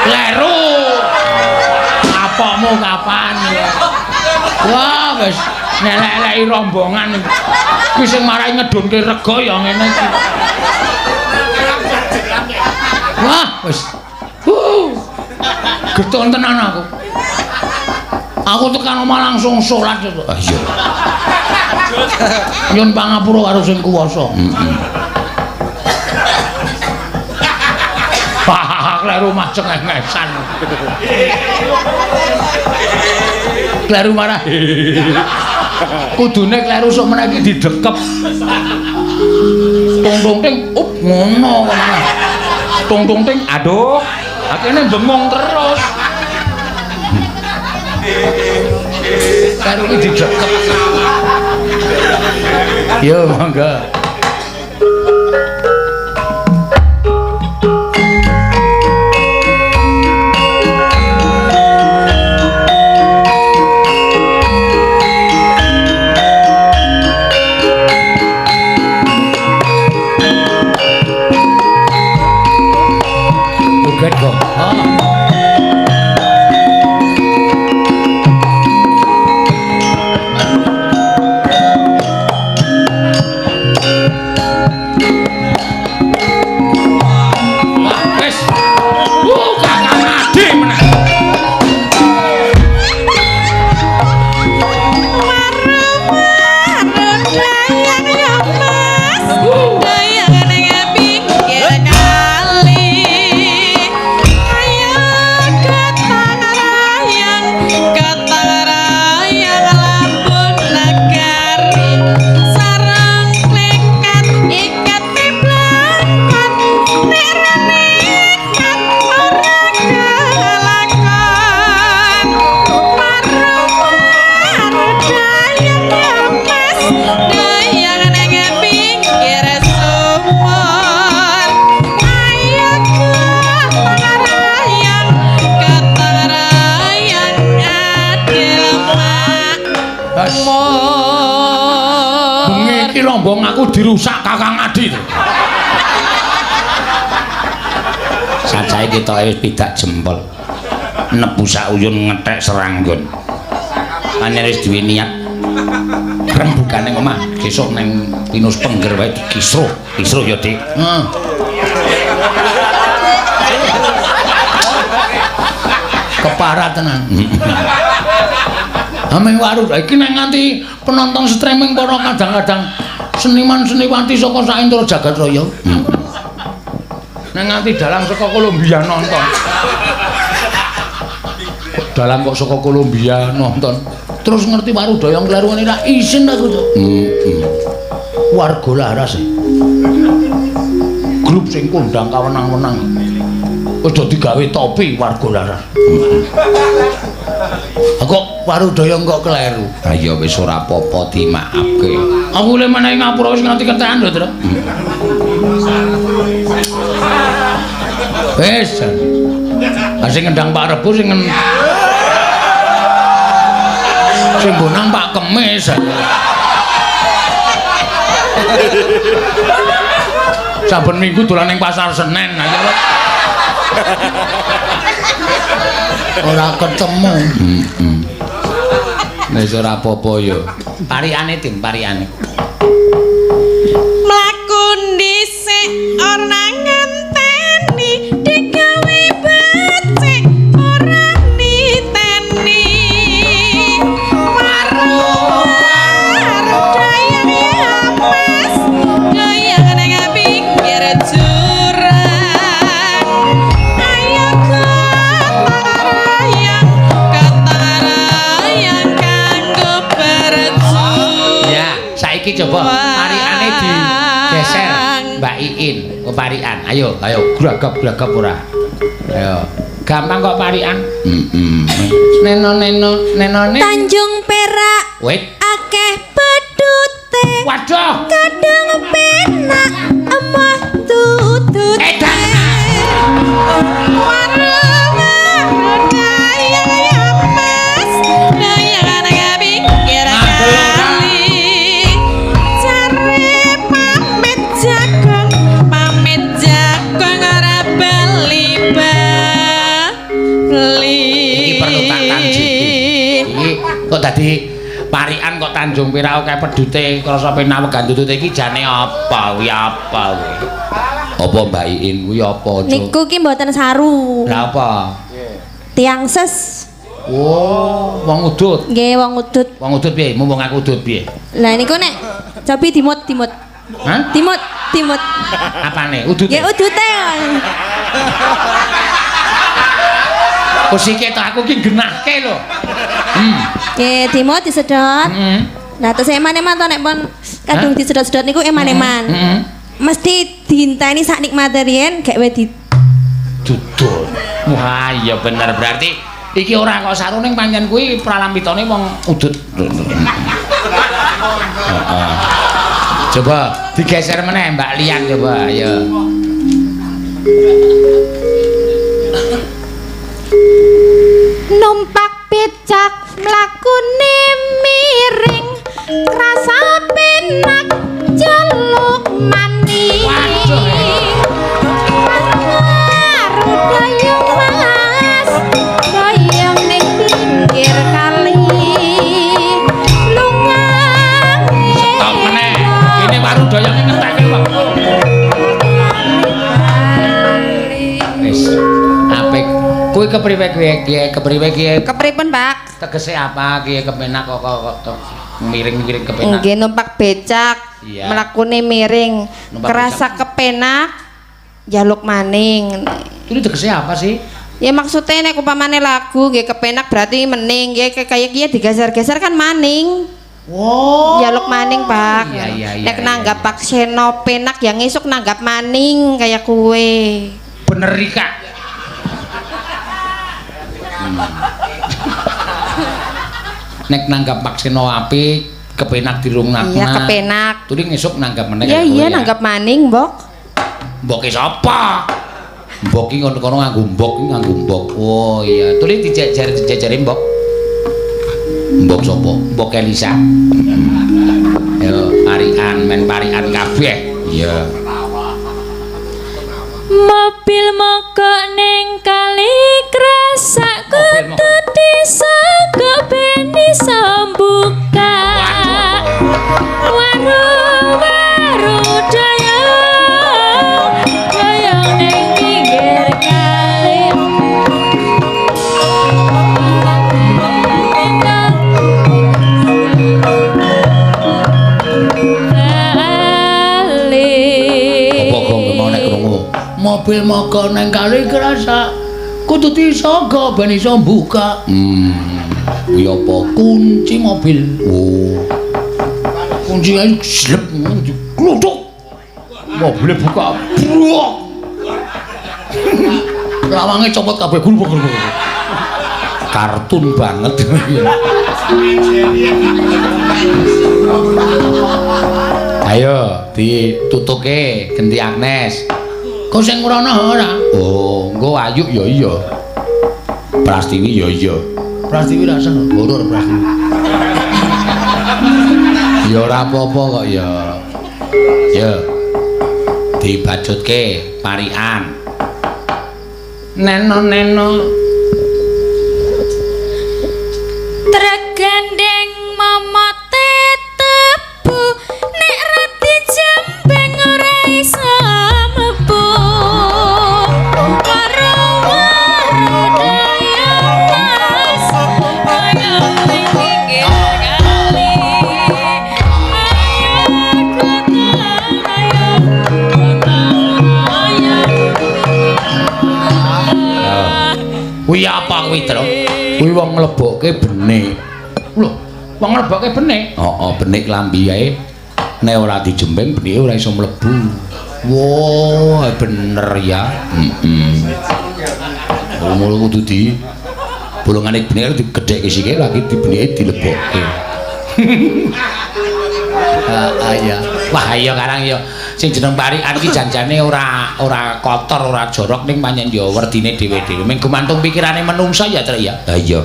Kleru. Kapokmu kapan ya? Wah, wis nyelek-eleki rombongan. Kuwi sing marai ngedunke rega ya ngene iki. Wah, wis. Geton tenan aku. Aku tekan omah langsung salat. Ah iya. Nyun pangapura karo sing kuwasa. Heeh. Wah, kleru mah cengengesan. Kleru marah. Kudune kleru sok meneh iki didekep. Tung-tung ting, up ngono kok. Tung-tung ting, aduh. Akhirnya bengong terus. Kleru iki didekep. Yo monggo. Laras. Bengi iki rombong aku dirusak Kakang Adi. Sajae ketoke wis pidak jempol. Nebu sak uyun ngethek seranggon. Pancen wis duwe niat rembugane omah, besok neng Pinus Pengger wae dikisruh. Kisruh ya, Dik. Heeh. Keparah tenan. Ameng waru iki nek nganti penonton streaming para kadang-kadang seniman-seniwati saka saentero jagat raya. Nek nganti dalang saka Kolombia nonton. Dalang kok saka Kolombia nonton. Terus ngerti Warudaya kleru ngene ra isin aku to. Heeh. Warga Laras. Grup sing kondang kawenang-wenang. Wis do digawe topi warga Laras. Kok Warudaya kok kleru? Ha ya wis ora apa-apa dimaafke. Aku le menehi ngapura wis nganti kentekan lho, Tru. Wis. Ha sing ngendang Pak Rebu sing sing bonang Pak Kemis. Saben minggu dolan ning Pasar Senen. Ayo. Ora ketemu. Heeh. Wis ora apa-apa ya. Parikane Din, parikane. Mlaku dhisik ora ngenteni digawe becik ora niteni. Warudaya ya Mas, goyang nang pinggir jurang. Ayo gotong royong kanggo berjuang. Ya, saiki coba parikane digeser Mbak Iin ke parikan. Ayo, ayo gragap-gragap ora. Ayo. Gampang kok parikan. Heeh. Neno neno neno neno. Tanjung Perak Wait. akeh pedute. Waduh. Kadang penak emah tutut. Edan. Warudaya ya Mas, goyang nang pinggir kali. Jare pamit jagong ora bali bali. Iki perlu tak tanjuki. Iki kok dadi parikan kok Tanjung Perak akeh pedute krasa penak wegan tutute iki jane apa kuwi apa kuwi? Apa Mbak Iin kuwi apa? Niku ki mboten saru. Lah apa? Tiang ses. Oh, wong udut. Nggih, wong udut. Wong udut piye? Mumpung aku udut piye? Lah niku nek cobi dimut, dimut. Hah? Dimut, dimut. Apane? Udute? Nggih udute. Kok sike to aku ki genahke lho. Nggih, dimut disedot. Heeh. Lah terus eman-eman to nek pun kadung disedot-sedot niku eman-eman. Heeh. Mesti diinteni sak nikmate riyen gek we di Dudut. Wah, iya bener berarti iki ora kok saru ning pancen kuwi pralampitane wong udut. Heeh. Coba digeser meneh Mbak Lian coba, ayo. Numpak becak mlakune miring krasa penak jaluk maning. Waduh. Warudaya Mas, goyang ning pinggir kali. Lunga Stop meneh. Kene Warudaya ngentekke wektu. Wis. Apik. Kuwi kepriwe kuwi ki? Kepriwe ki? Kepripun, Pak? Tegese apa ki kepenak kok kok miring-miring kepenak? Nggih numpak becak, Iya. mlakune miring, Numpak kerasa kepenak jaluk maning. Itu tegese apa sih? Ya maksudnya nek upamane lagu nggih kepenak berarti mening nggih kaya kiye digeser-geser kan maning. Wow. Jaluk maning, Pak. Iya, iya, iya, Nek iya, nanggap iya. Pak Seno penak yang esuk nanggap maning kaya kue. Bener iki, Kak. Nek nanggap Pak Seno apik, kepenak dirungakna. Iya, kepenak. Tuli ngesuk nanggap meneh. Iya, kaya iya kowe ya. nanggap maning, Mbok. Mboke sapa? Mbok ki ngono-kono nganggo mbok, ki nganggo mbok. Oh iya, tuli dijejer-jejere mbok. Mbok sapa? Mbok Elisa. Yo parikan men parikan kabeh. Iya. Mobil mogok ning kali krasak kudu disogok ben iso buka. Waru-waru dayang dayang ning pinggir kali. Bali. Apa gong mau nek krungu? Mobil mogok ning kali krasak kudu disogok ben iso buka. Kuwi apa? Kunci mobil. Oh. Kuncine slep kluthuk. Mobile buka. Brok. Lawange copot kabeh glubuk-glubuk. Kartun banget. Ayo ditutuke genti Agnes. Kok sing ngrono ora? Oh, engko Ayu ya iya. Prastiwi ya iya. Prastiwi ra seneng horor Prastiwi. Ya ora apa-apa kok ya. Ya. Dibacutke parikan. Neno-neno Tregandeng momote tebu nek ra dijembeng ora iso mlebu. Waru-waru dayang mas dayang ning pinggir kali. Ayo gotong royong, gotong royong. Kuwi apa kuwi, Tru? Kuwi wong nglebokke benik. Lho, wong nglebokke benik? Heeh, benik klambi ae. Nek ora dijembeng benike ora iso mlebu. Wah, bener ya. Heeh. Ngono kudu di bolongane benik digedhekke sithik lagi dibenike dilebokke. Heeh ya. Wah, iya karang ya. Sing jeneng parikan iki janjane ora kotor, ora jorok ning pancen ya werdine dhewe-dhewe. Mung gumantung pikirane menungsa ya, Trek ya. Ha iya.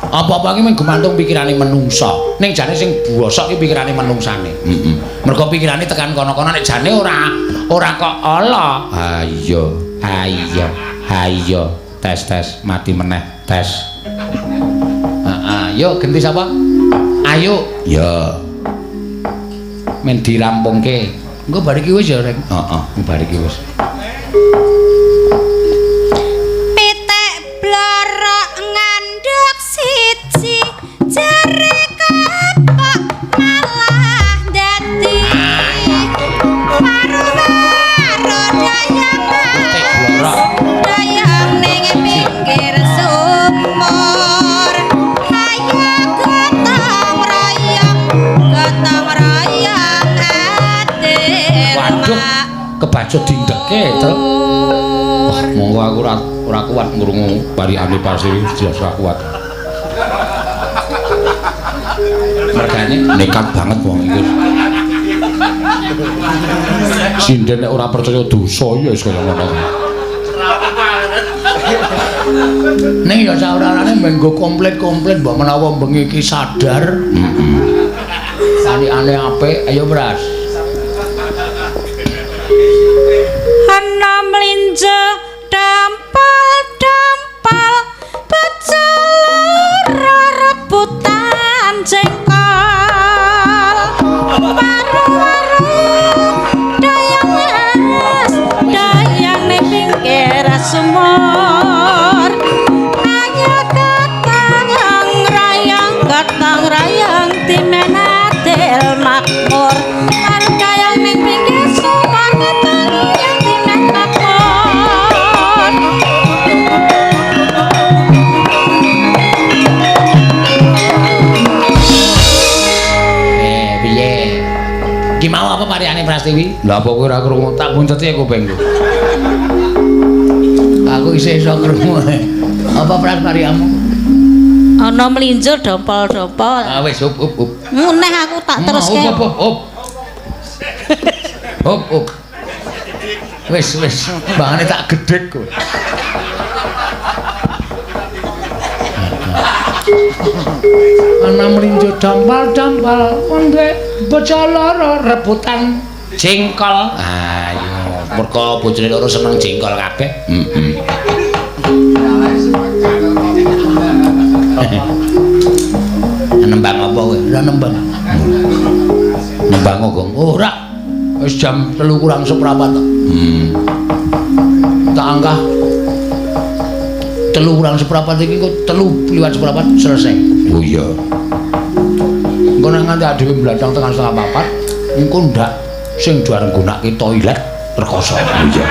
Apa-apa iki mung gumantung pikirane menungsa. Ning jane sing bosok iki pikirane menungsane. Heeh. Mergo pikirane tekan kono-kono nek jane ora kok ala. Ha iya. Ha iya. Ha iya. Tes tes mati meneh tes. Heeh, yo genti sapa? Ayo. Ya. Men dirampungke. Engko bar iki wis ya, Reng. Heeh, bar iki wis. Pitik blorok ngandhuk siji jare kapok malah dadi waru-waru dayang mas dayang ning pinggir sumur. Ayo gotong royong, gotong royong adil. Waduh, kebacut dindeke, Truk. Wah, monggo aku ora kuat ngrungu parikane pasti jelas ora kuat. Mergane nekat banget wong iki. Sinden nek ora percaya dosa ya wis kaya ngono. Ning ya saorane menggo komplit-komplit mbok menawa bengi iki sadar. Heeh. Parikane apik, ayo Pras. Ana mlinjo dampal-dampal pecel rebutan jengkol. Waru-waru dayang mas dayang ning pinggir sumur. Ayo gotong royong timen adil makmur. Waru dayang ning pinggir sumur gotong royong timen makmur. Piye? Iki mau apa parikane Prastiwi? Lah apa kowe ora krungu? Tak bunteti kupingku. Aku isih iso krungu. Apa Pras parikamu? Ana mlinjo dompol-dompol. Ah wis up up up. Neh aku tak teruske. Up up up. Up up. Wis wis, bangane tak gedhek kowe. Ana mlinjo dampal-dampal wonge bocah loro rebutan jengkol. Ayo, mergo bojone loro seneng jengkol kabeh. Heeh. Nembang apa kowe? Ora nembang. Nembang kok? Ora. Wis jam 2:45 tok. Tak angkah 2:45 iki kok 3:15 selesai. Oh iya. Engko nek nganti dhewe mblandang tekan 3:30, engko ndak sing do arep nggunakake toilet rekoso. Oh iya.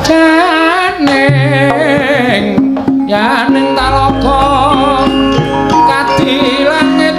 Janing yaning talaga kadi langit.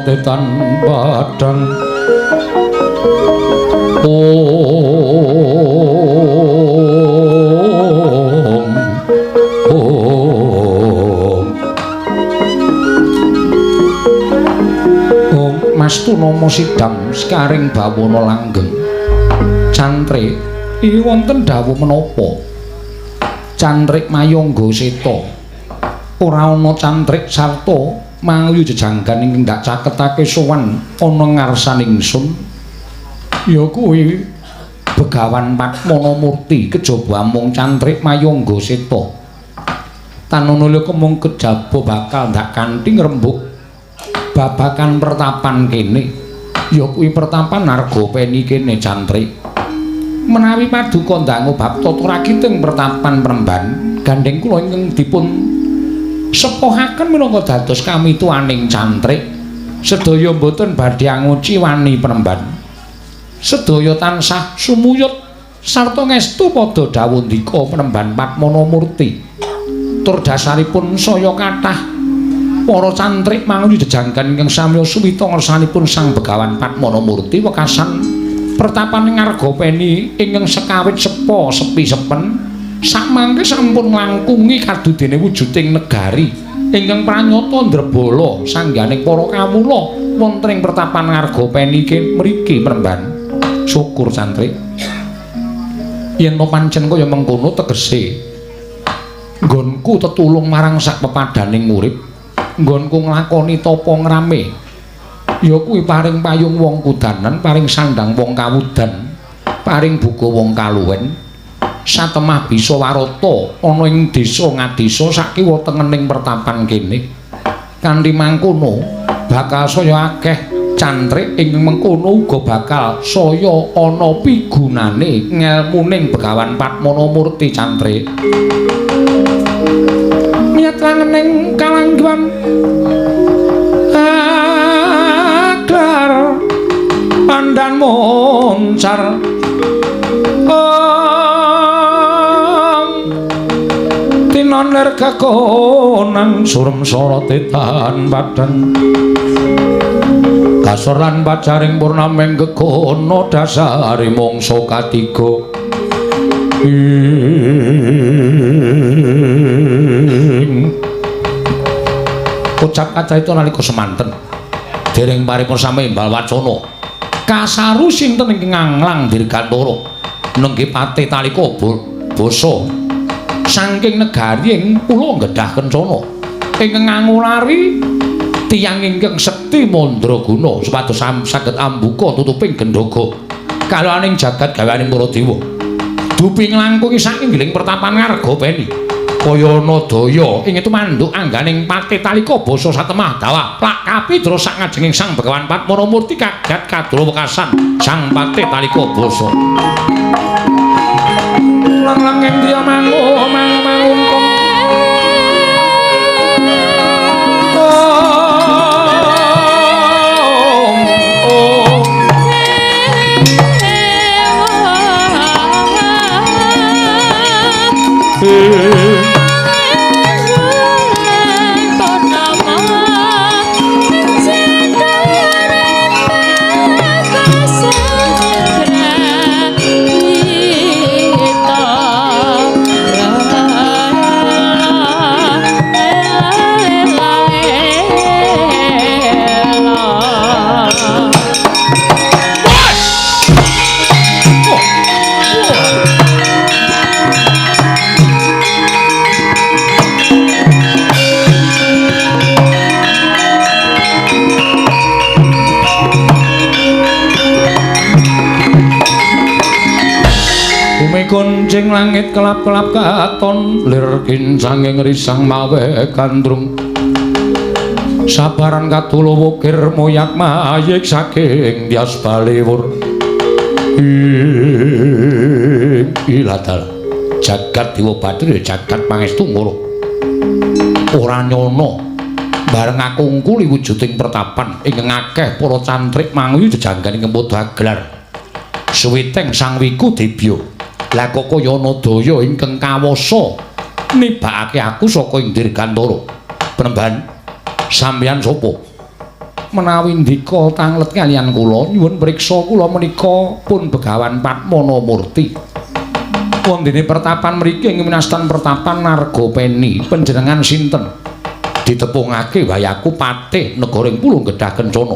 Tetan padang om om om Mas Tunomo sidang sekaring bawana langgeng cantrik iki wonten dawuh menapa cantrik mayangga seta ora ana cantrik sarta manguyu jejanggan ingkang ndak caketake sowan ana ngarsaning ingsun ya kuwi Begawan Padmanamurti kejaba amung cantrik mayangga seta tanana liya kemung kejaba bakal ndak kanthi ngrembug babakan pertapan kene ya kuwi pertapan Argapeni kene cantrik menawi paduka ndangu bab tata ragiting pertapan Premban gandheng kula ingkang dipun sepohaken minangka dados kamituwaning cantrik sedaya mboten badhe anguci wani Premban sedaya tansah sumuyut sarta ngestu padha dawuh ndika Premban Padmanamurti tur dasaripun saya kathah para cantrik manguyu jejanggan ingkang samya suwita ngersanipun Sang Begawan Padmanamurti wekasan pertapan Ngargapeni ingkang sekawit sepa sepi sepen sakmangke sampun nglangkungi kadudene wujuding negari ingkang pranyata ndrebala sangganing para kawula wonten ing pertapan Ngargapeni mriki Premban. Syukur cantrik yen to pancen kaya mengkono tegese nggonku tetulung marang sak pepadaning urip, nggonku nglakoni tapa ngrame ya kuwi paring payung wong kudanan, paring sandang wong kawudan, paring buga wong kaluwen, satemah bisa warata ana ing desa ngadesa sakiwa tengening pertapan kene. Kanthi mangkono bakal saya akeh Cantrik ing mengkono uga bakal saya ana pigunane ngelmuning Begawan Padmana Murti Cantrik. Niat langening kalangguan aglar pandan moncar om tinon lir kekonang surem sorote tan padang kasor lan pacaring purnaming gegono dasare mangsa katiga. Ucap kacarita nalika semanten dereng paripurna sami imbal wacana kasaru sinten ingkang nganglang dirgantara nenggih patih Talika basa saking negari ing pulo Gedhah Kencana ingkang ngangulari tiyang ingkang sekti mandraguna supados saged ambuka tutuping gendhoga kalaning jagat gaweaning para dewa. Dupi nglangkungi saking giling pertapan Ngargapeni kaya ana daya ing tumanduk angganing patih Talika basa satemah dawa plak kapidra sak ngajenging Sang Begawan Padmana Murti kagat kadra wekasan Sang Patih Talika basa. Lang-langing driya mangu mangu mangungkung Kuncing langit kelap-kelap katon lir kincanging risang mawe gandrung sabaran katulo wukir moyak mayik saking tias baliwur. Iladal jagat dewa bathara jagat pangestu ngoro ora nyono bareng aku ngungkuli wujuding pertapan ingkang akeh para cantrik manguyu jejanggan ing padha agelar suwiteng sang wiku dibya. Lah kok kaya ana daya ingkang kawasa nibakake aku saka ing dirgantara. Penemban sampeyan sapa? Menawi ndika tanglet kaliyan kula nyuwun priksa kula menika pun Begawan Padmana Murti. Wondene pertapan mriki ing winastan pertapan Nargopeni. Panjenengan sinten? Ditepungake wae aku patih negara ing Pulo Gedhah Kencana.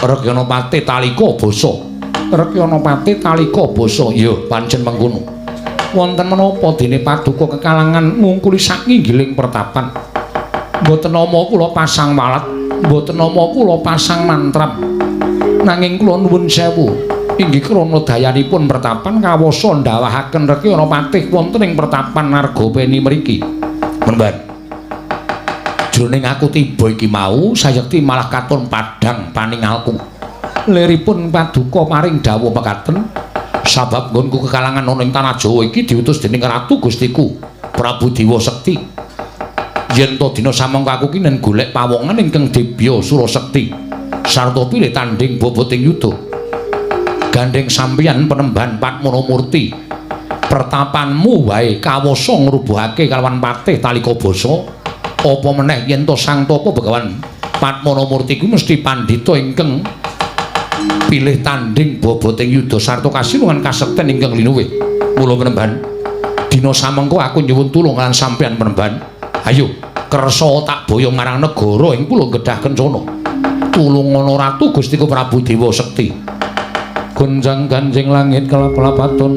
Rekyana Patih Talika basa. Rekyana Patih Talika basa. Ya pancen mengkono. Wonten menapa dene paduka kekalangan ngungkuli sakinggiling pertapan? Mboten nama kula pasang walat, mboten nama kula pasang mantram. Nanging kula nuwun sewu, inggih krana dayanipun pertapan kawasa ndawahaken Rekyana Patih wonten ing pertapan Nargopeni mriki. Menemban. Jroning aku tiba iki mau sayekti malah katon padhang paningalku. Liripun paduka paring dawuh mekaten sabab nggonku kekalangan ana ing tanah Jawa iki diutus dening Ratu Gustiku Prabu Dewa Sekti. Yen to dina samangka aku ki nen golek pawongan ingkang dibya Surasekti sarta pilih tandhing boboting yuda. Gandheng sampeyan penemban Padmana Murti pertapanmu wae kawasa ngrubuhake kalawan Patih Talika basa. Apa meneh yen to Sang Tapa Begawan Padmana Murti kuwi mesti pandhita ingkang pilih tandhing boboting yuda sarta kasinungan kasekten ingkang linuwih. Mula penemban dina samengko aku nyuwun tulung lan sampeyan penemban. Ayo kersa tak boyong marang negara ing Pulo Gedhah Kencana. Tulungana Ratu Gustiku Prabu Dewa Sekti. Gonjang ganjing langit kelap-kelapaton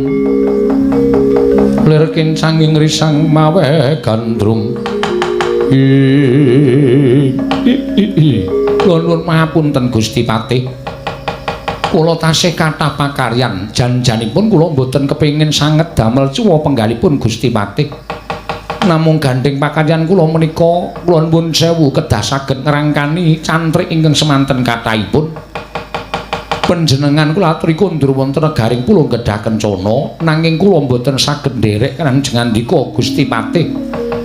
lir kincanging risang mawe gandrung. Kula nuwun mahapunten Gusti Patih. Kula tasih kathah pakaryan, jan-janipun kula mboten kepengin sanget damel cuwa penggalipun Gusti Patih. Namung gandheng pakaryan kula menika kula nuwun sewu kedah saged ngrangkani cantrik ingkang semanten kathahipun. Panjenengan kula aturi kondur wonten negaring Pulung Gedhah Kencana nanging kula mboten saged nderek kanjengandika Gusti Patih.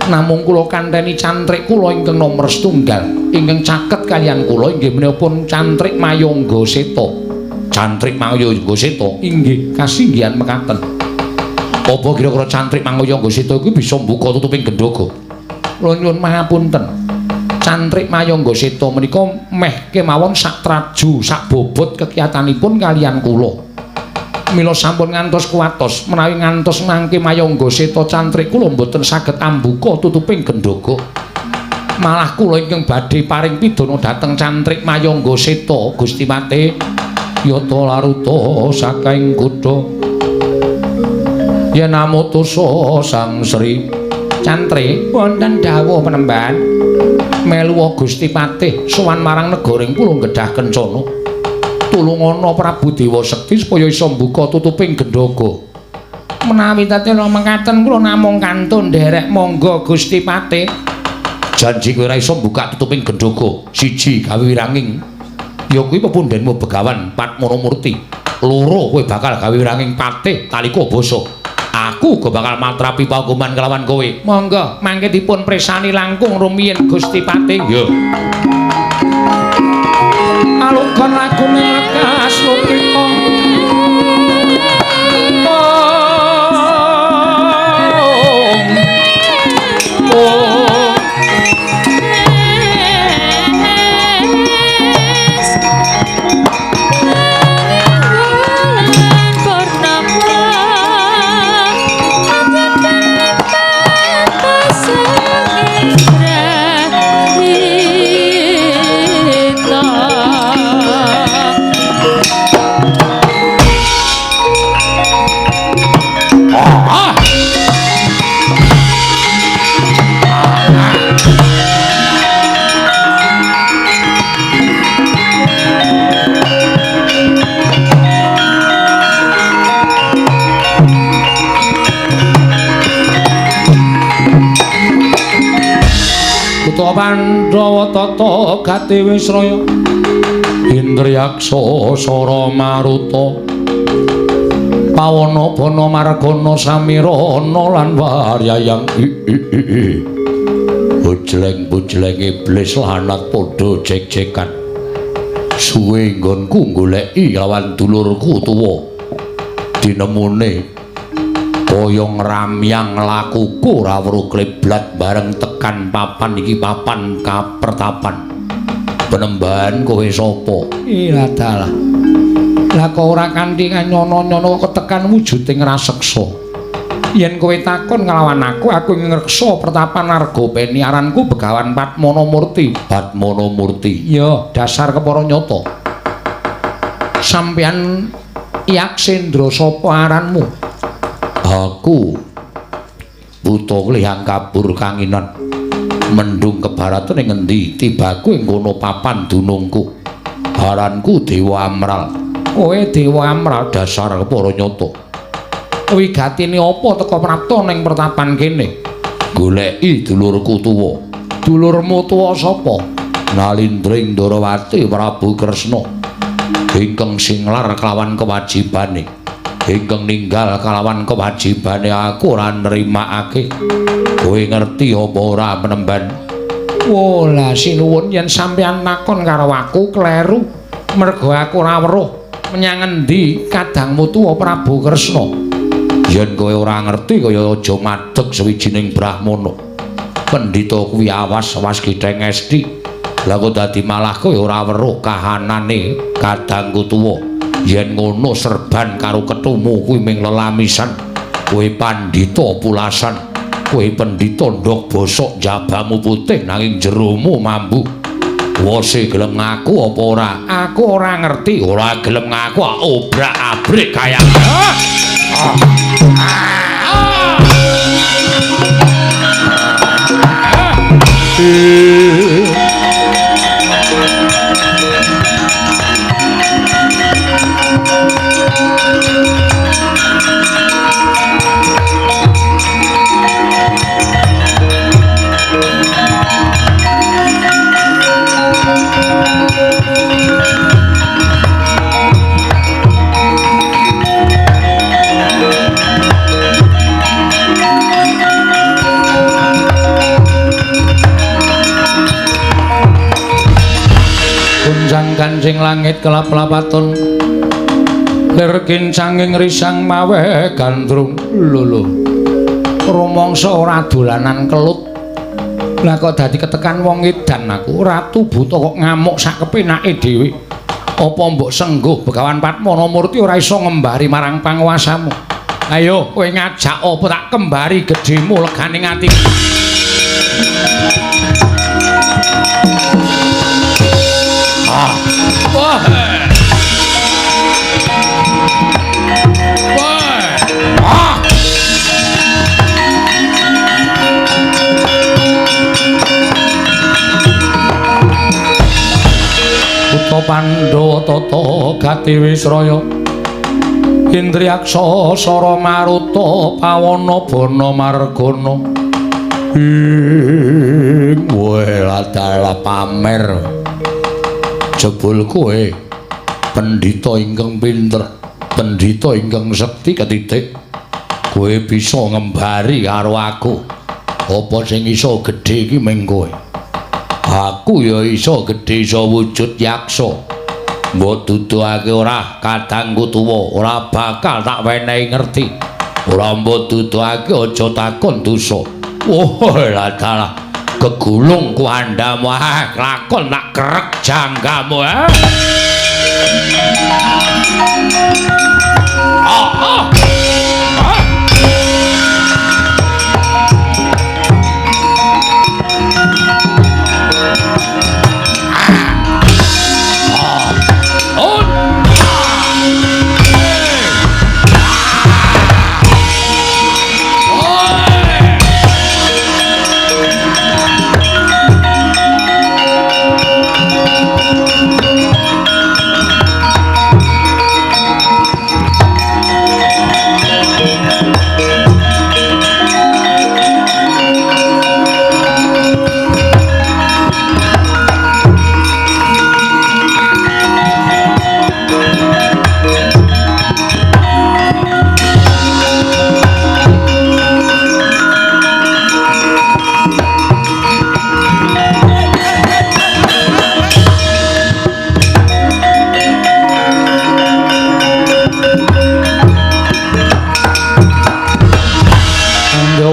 Namung kula kanteni cantrik kula ingkang nomer setunggal ingkang caket kaliyan kula inggih menika pun cantrik Mayangga Seta. Cantrik Mayangga Seta inggih kasinggihan mekaten. Apa kira-kira cantrik Mayangga Seta iku bisa mbuka tutuping gendhoga? Kula nyuwun pangapunten. Cantrik Mayangga Seta menika meh kemawon sak traju, sak bobot kekiyatanipun kaliyan kula. Mila sampun ngantos kuwatos menawi ngantos mangke Mayangga Seta cantrik kula mboten saged ambuka tutuping gendhoga. Malah kula ingkang badhe paring pidana dhateng cantrik Mayangga Seta Gusti Patih yata laruta saking kutha. Yen amutusa Sang Sri Cantrik wonten dawuh penemban melu Gusti Patih sowan marang negaring Pulung Gedhah Kencana. Tulungana Prabu Dewa Sekti supaya isa mbuka tutuping gendhoga. Menawi tatena mekaten kula namung kantun nderek monggo Gusti Patih. Janji kowe ora iso mbuka tutuping gendhoga. Siji gawe wiranging ya kuwi pepundhenmu Begawan Padmanamurti. Loro kowe bakal gawe wiranging Patih Talika Basa. Aku uga bakal matrapi paukuman kelawan kowe. Monggo mangke dipun presani langkung rumiyin Gusti Patih. Ya. Alugon lagune lekas lukita. Om. Om. Pandhawa tata gati wisraya Indriyaksa Sara Maruta Pawana bana margana samirana lan waryayang Bujleng-bujleng iblis lanat padha jek-jekan suwe nggonku goleki lawan dulurku tuwa dinemune kaya ngramyang lakuku ora weruh kleblat bareng tekan papan iki papan kapertapan. Penembahan kowe sapa? Iya dalah. Lah kok ora kanthi nyono-nyono ketekan wujuding raseksa. Yen kowe takon nglawan aku, aku ngreksa pertapan Argopeni aranku Begawan Padmanamurti. Padmanamurti. Iya, dasar kepara nyata. Sampeyan Yaksendra sapa aranmu? Aku buta klihang kabur kanginan mendung kebaratan ing ngendi tibaku ing kono papan dunungku aranku Dewa Amral. Kowe Dewa Amral dasar kepara nyata. Wigatine apa teka prapta ning pertapan kene? Goleki dulurku tuwa. Dulurmu tuwa sapa? Nalindring Ndarawati Prabu Kresna ingkang singlar kelawan kewajibane. Ingkang ninggal kalawan kewajibane aku ora nrimakake. Kowe ngerti apa ora penemban? Wolah sinuwun yen sampeyan takon karo aku kleru. Mergo aku ora weruh menyang endi kadangmu tuwa Prabu Kresna. Yen kowe ora ngerti kaya aja madeg sawijining brahmana. Pendhita kuwi awas-awas getheng esti. Lah kok dadi malah kowe ora weruh kahanane kadangku tuwa. Yen ngono serban karo ketumu kuwi ming lelamisan. Kowe pandhita pulasan, kowe pendhita ndhok bosok jabamu putih nanging jeromu mambu. Wose gelem ngaku apa ora? Aku ora ngerti. Ora gelem ngaku obrak-abrik kaya. Kancing langit kelap-lapaton lir kincanging risang mawe gandrung. Lho lho, rumangsa ora dolanan kelut. Lah kok dadi ketekan wong edan aku. Ratu Buta kok ngamuk sak kepenake dhewe. Apa mbok sengguh Begawan Padmanamurti ora iso ngembari marang panguwasamu? Ayo kowe ngajak apa tak kembari gedhemu legane ati. Ah. Wah. Wah. Ah. Buta Pandhawa tata gati wisraya Indriyaksa Sara Maruta pawana bana margana. Ing weladala pamer jebul kowe pendhita ingkang pinter, pendhita ingkang sekti ketitik. Kowe bisa ngembari karo aku. Apa sing iso gedhe iki ming kowe. Aku ya iso gedhe iso wujud yaksa. Mbok duduhake ora kadangku tuwa, ora bakal tak wenehi ngerti. Ora mbok duduhake aja takon dosa. Wah, ladalah gegulung kuandamu, ah, lakon tak krek janggamu, ah. Ah, ah. Ah.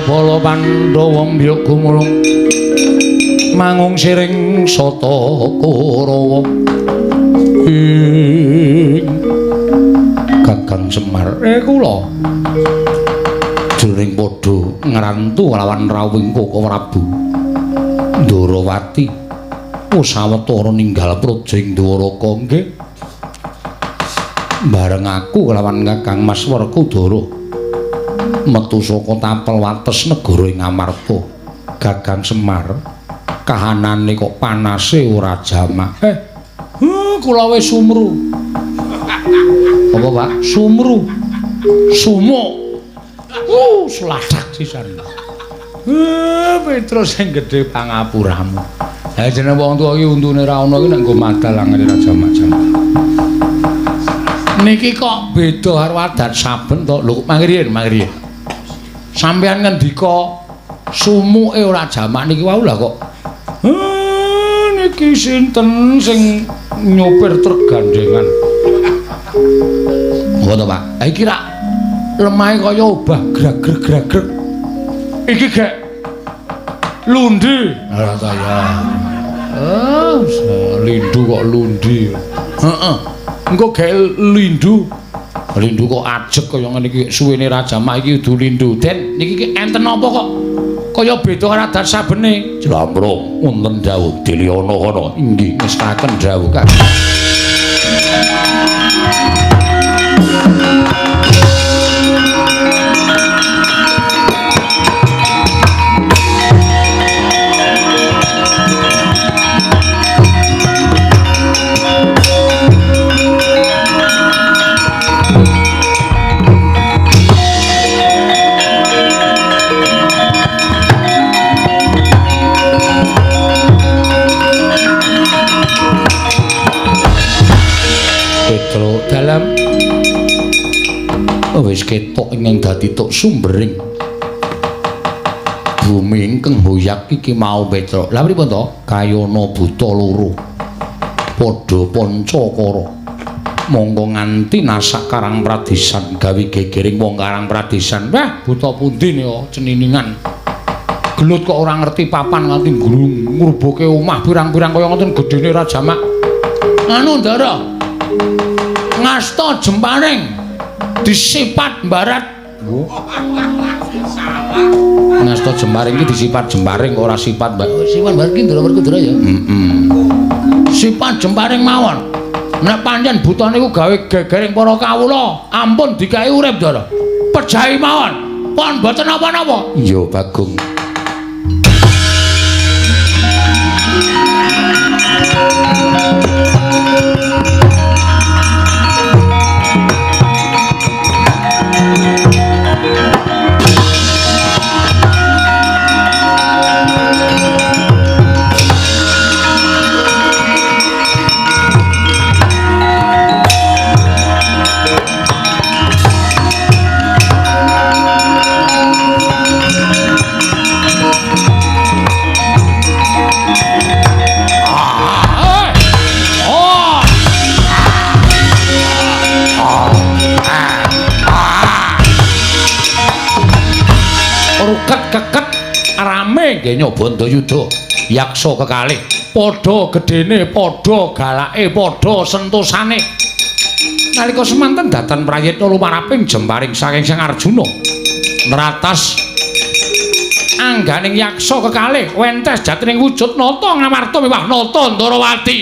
Bala Pandhawa mbyuk gumulung mangung siring sata Kurawa. Ing Kakang Semar kula jroning padha ngrantu lawan rawuhing Koko Prabu Ndorowati sawetara ninggal praja ing Dwaraka. Nggih, bareng aku lawan Kakang Mas Werkudara metu saka tapel wates negara ing Amarta. Gagang Semar kahanane kok panase ora jamak. Kula wis sumru. Apa, Pak? Sumru. Sumuk. Sladak sisan. Petro sing gedhe pangapuramu. Lah jeneng wong tuwa iki untune ra ono iki nek nggo madal angel ra jamak-jamak. Niki kok beda karo adat saben to. Lho, mangriyen, mangriyen. Sampeyan ngendika sumuke ora jamak niki wau lah kok. Niki sinten sing nyopir truk gandengan? Apa to, Pak? Ha iki rak lemahe kaya obah grag-greg-grag. Iki gek lundi. Ora ta ya. Lindu kok lundi. Heeh. Engko gek lindu. Lindu kok ajeg kaya ngene iki suwene ra jamak iki kudu lindu. Den niki ki enten apa kok kaya beda karo adat sabene? Jlambrung wonten dawuh Diliana kono. Inggih ngestaken dawuh Kang. Dalam wis ketok ingkang dadi tok sumbering bumi ingkang hoyak iki mau Petruk. Lah pripun to? Kayana buta loro. Padha Pancakara. Monggo nganti nasak Karang Pradesan gawe gegering wong Karang Pradesan. Wah, buta pundi nika ceniningan. Gelut kok ora ngerti papan nganti ngrubuke omah pirang-pirang kaya ngoten gedene ra jamak. Anu Ndara. Ngasta jemparing disipat barat. Ngasta jemparing iki disipat jemparing ora sipat mbak. Sipat barat iki Ndara Werkudara ya. Heeh. Sipat jemparing mawon. Nek pancen buta niku gawe gegering para kawula, ampun dikai urip Ndara. Pejahi mawon. Pon mboten napa-napa. Iya, Bagong. Keket rame nggih nyoba Ndayuda yaksa kekalih padha gedene padha galake padha sentosane nalika semanten datan prayitna lumaraping jemparing saking Sang Arjuna nratas angganing yaksa kekalih wentes jatining wujud nata Ngamarta miwah nata Ndarawati.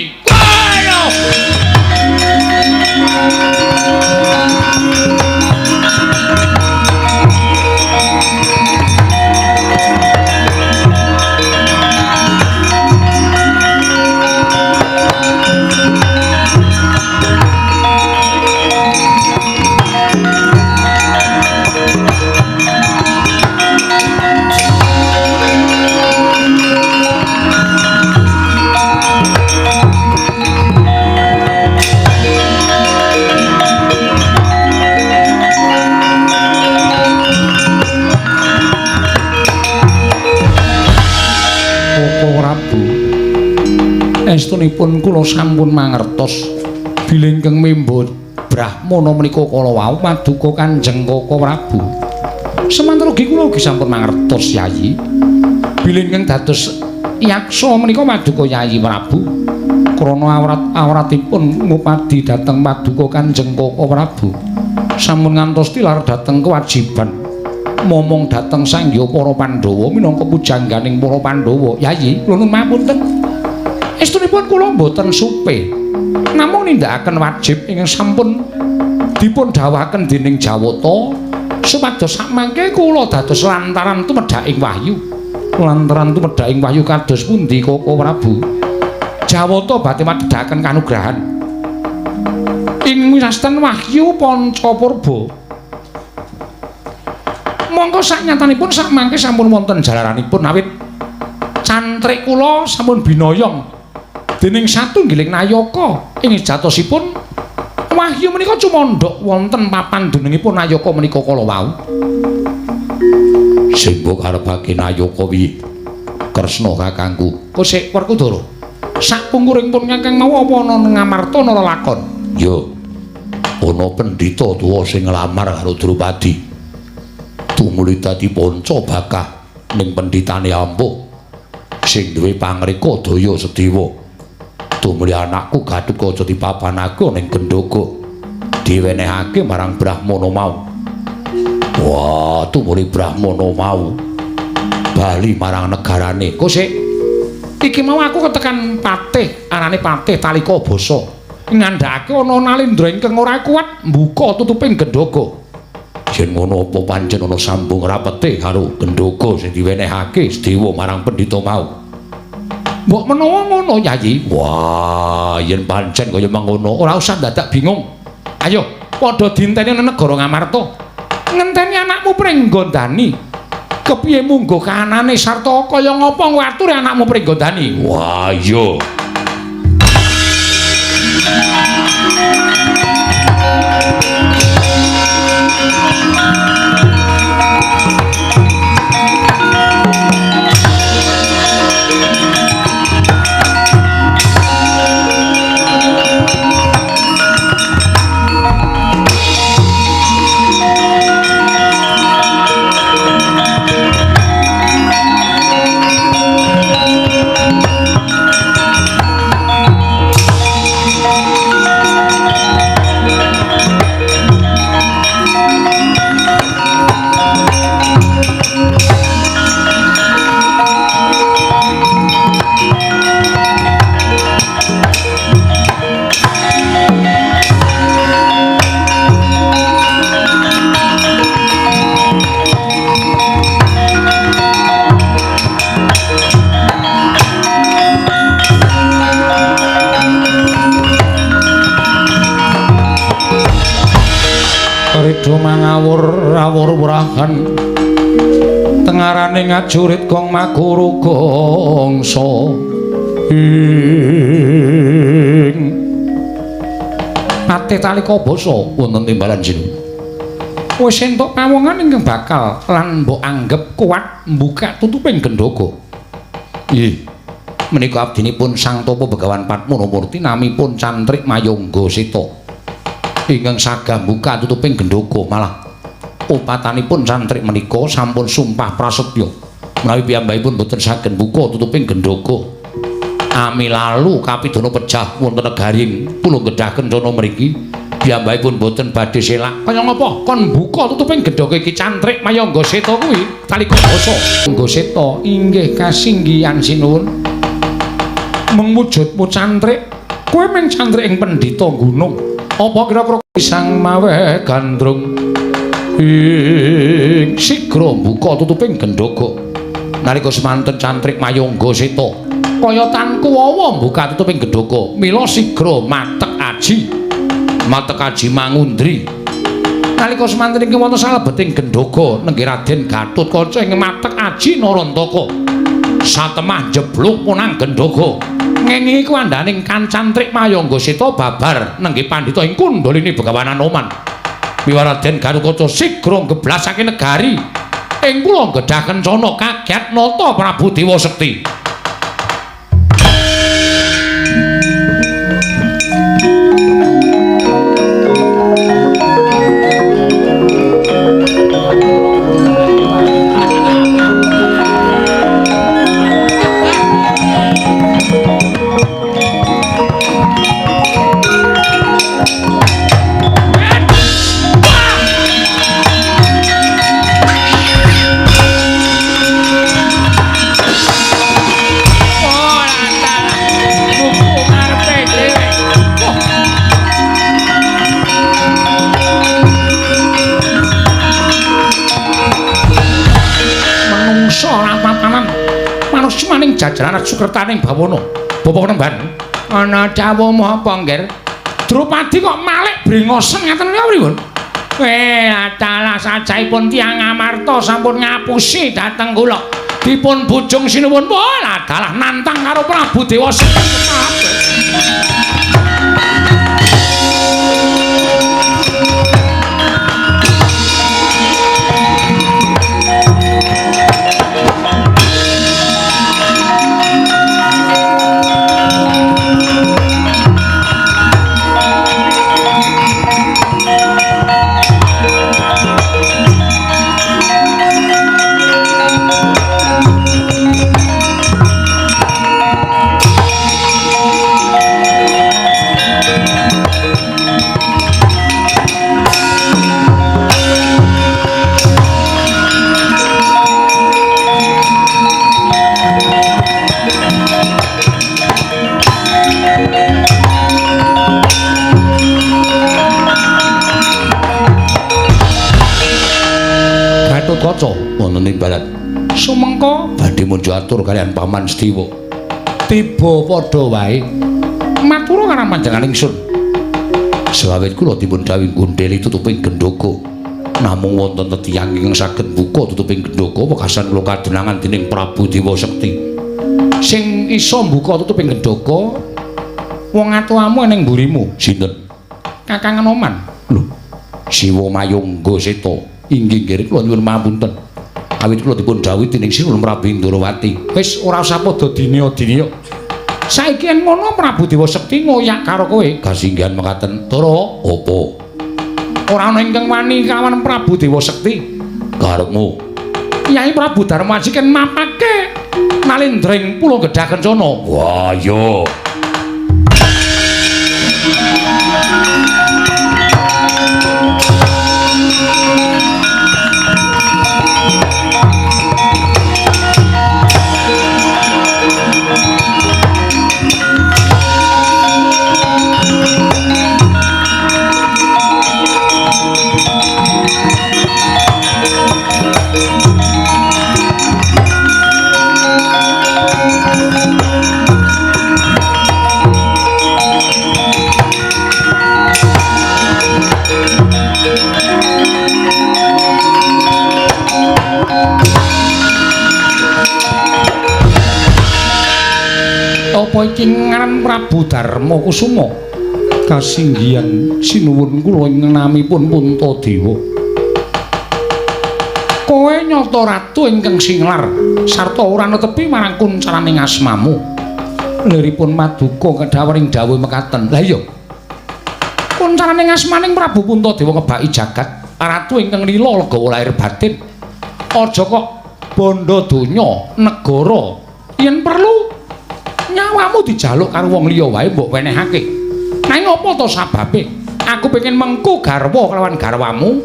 Estunipun kula sampun mangertos bilih ingkang membo brahmana menika kala wau paduka Kanjeng Koko Prabu. Semanten ugi kula ugi sampun mangertos Yayi bilih ingkang dados yaksa menika paduka Yayi Prabu krana awrat-awratipun ngupadi dhateng paduka Kanjeng Koko Prabu sampun ngantos tilar dhateng kewajiban momong dhateng sangya para Pandhawa minangka pujangganing para Pandhawa. Yayi kula nuwun mapunten. Estunipun kula mboten supe namung nindakaken wajib ingkang sampun dipun dawuhaken dening Jawata supados sakmangke kula dados lantaran tumedhaking wahyu. Lantaran tumedhaking wahyu kados pundi Koko Prabu? Jawata badhe madhedhaken kanugrahan ing winastan wahyu Panca Purba. Mongko saknyatanipun sakmangke sampun wonten jalaranipun awit cantrik kula sampun binoyong dening satunggiling nayaka ing jatosipun wahyu menika cumandhak wonten papan dunungipun nayaka menika kala wau. Sing mbok karepake nayaka piye? Kresna kakangku. Kosik Werkudara. Sakpungkuring pun kakang mau apa ana Ngamarta ana lelakon? Ya. Ana pendhita tuwa sing nglamar karo Drupadi. Tumuli dadi panca bakah ning pendhitane ampuh sing duwe pangreka daya Sedewa. Tumuli anakku Gatotkaca dipapanake ning Gendhoga diwenehake marang brahmana mau. Wah, tumuli brahmana mau bali marang negarane. Kosik iki mau aku ketekan patih arane Patih Talika Basa ngandhakake ana nalindra ingkang ora kuat mbuka tutuping Gendhoga. Yen ngono apa pancen ana sambung rapete karo Gendhoga sing diwenehake Sedewa marang pendhita mau? Mbok menawa ngono Yayi. Wah, yen pancen kaya mengono ora usah dadak bingung. Ayo padha dinteni nang negara Ngamarta. Ngenteni anakmu Pringgondani. Kepiye munggo kahanane sarta kaya ngapa ngature anakmu Pringgondani? Wah, iya. Do mangawur-awur wurahan tengarane ngajurit gong makuru gongso ing ate talika basa wonten timbalan jin wis entuk pawongan ingkang bakal lan mbok anggep kuat mbuka tutuping gendhoga. Nggih, menika abdinipun Sang Tapa Begawan Padmanamurti namipun Cantrik Mayangga Seta ingkang sagah mbuka tutuping gendhoga. Malah upatanipun cantrik menika sampun sumpah prasetya menawi piyambakipun boten saged mbuka tutuping gendhoga ami lalu kapidana pejah wonten negaring Pulo Gedhah Kencana mriki piyambakipun boten badhe selak. Kaya ngapa kon mbuka tutuping gendhoga iki Cantrik Mayangga Seta kuwi talika basa Nggo Seta inggih kasinggihan sinuwun. Mengwujudmu cantrik kowe mung cantrik ing pendhita gunung apa kira-kira sang maweh gandrung ing sigra mbuka tutuping gendhoga. Nalika semanten Cantrik Mayangga Seta kaya tan kuwawa mbuka tutuping gendhoga mila sigra matek aji, matek aji mangundri. Nalika semanten iki wonten salebeting gendhoga nenggih Raden Gatotkaca ing matek aji Narantaka satemah jeblok punang gendhoga ngengingi kuwandaning kan Cantrik Mayangga Seta babar nenggih pandhita ing Kundalini Begawan Anoman. Miwa Raden Gatotkaca sigra ngeblasake negari ing kula Gedhah Kencana kaget nata Prabu Dewa Sekti. Jajaran sukertaning bawana. Bapak Nemban, ana dawuhmu apa, Ngger? Drupadi kok malik brengosen ngaten lho pripun? Adalah sajaipun tiyang Amarta sampun ngapusi dhateng kula. Dipun bujung sinuwun. Wah, adalah nantang karo Prabu Dewa Sekti. Gatotkaca wonten ing barat. Sumengko badhe munjuk atur kaliyan Paman Sediwa. Tiba padha wae matur karo panjenengan ingsun. Sawit kula dipun dhawuhi gondheli tutuping gendhoga. Namung wonten tetiyang ingkang saged mbuka tutuping gendhoga wekasan kula kadenangan dening Prabu Dewa Sekti. Sing iso mbuka tutuping gendhoga wong atuamu ning mburimu. Sinten? Kakang Anoman. Lho, Siwa Mayangga Seta. Inggih nggih kula nyuwun pamunten. Awit kula dipun dhawuhi dening Sinuwun Prabu Indrawati. Wis ora usah padha diniya-diniya. Saiki yen ngono Prabu Dewa Sekti ngoyak karo kowe. Kasinggihan mekaten. Tara apa? Ora ana ingkang wani kawan Prabu Dewa Sekti. Karepmu. Kyai Prabu Darmaji ken mapake nalindring Pulo Gedhah Kencana. Wah, iya. Apa iki ngaran Prabu Darma Kusuma? Kasinggihan sinuwun kula ing namipun Puntadewa. Kowe nyata ratu ingkang singlar sarta ora netepi marang kuncaraning asmamu. Liripun maduka kedhawaring dawuh mekaten. Lah iya. Kuncaraning asmaning Prabu Puntadewa ngebaki jagat, ratu ingkang lila legawa lahir batin. Aja kok bondo donya, negara yen perlu nyawamu dijaluk karo wong liya wae mbok wenehake. Nanging apa to sababe? Aku pengen mengku garwa kelawan garwamu.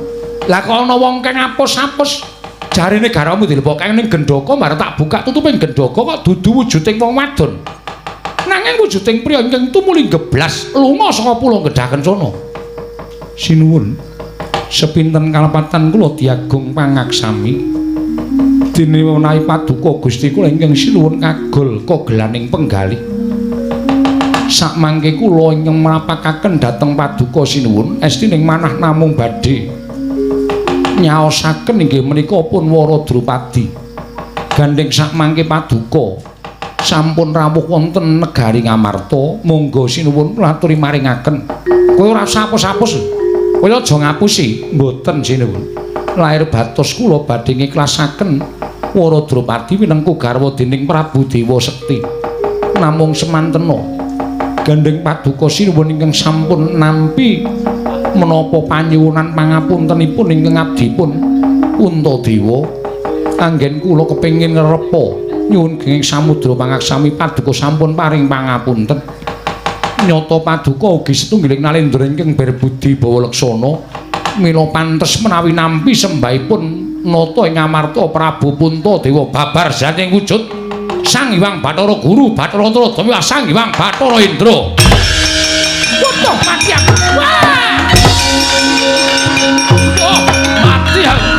Lah kok ana wong kang apus-apus jarine garwamu dilebokake ning gendaka bareng tak buka tutuping gendaka kok dudu wujuding wong wadon. Nanging wujuding priya ingkang tumuli geblas lunga saka pulo Gedhah Kencana. Sinuwun, sepinten kalepatan kula diagung pangaksami. Dene wenahi paduka Gusti kula ingkang sinuwun kagol kogelaning penggalih. Sakmangke kula ingkang mrapakaken dhateng paduka sinuwun estining manah namung badhe nyaosaken inggih menika pun Wara Drupadi. Gandheng sakmangke paduka sampun rawuh wonten negari Ngamarta, monggo sinuwun kula aturi maringaken. Kowe ora usah apus-apus. Kowe aja ngapusi, mboten sinuwun. Lair batos kula badhe ngiklasaken Wara Drupadi winengku garwa dening Prabu Dewa Sekti. Namung semantena gandheng paduka sinuwun ingkang sampun nampi menapa panyuwunan pangapuntenipun ingkang abdipun Puntadewa, anggen kula kepengin ngrepa nyuwun genging samudra pangaksami paduka sampun paring pangapunten. Nyata paduka ugi setunggiling nalendra ingkang berbudi bawa laksana, mila pantes menawi nampi sembahipun nata ing Ngamarta Prabu Puntadewa babar jating wujud Sang Hyang Bathara Guru Bathara Antaradha Sang Hyang Bathara Indra. Waduh, mati aku. Wah! Oh, mati aku.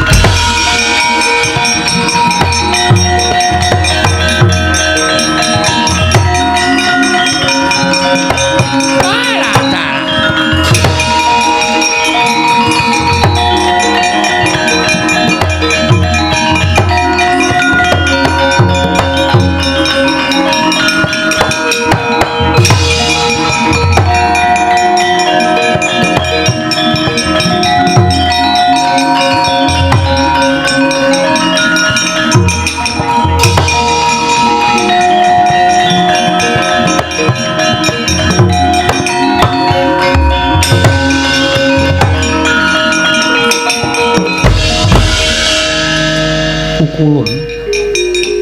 Kulun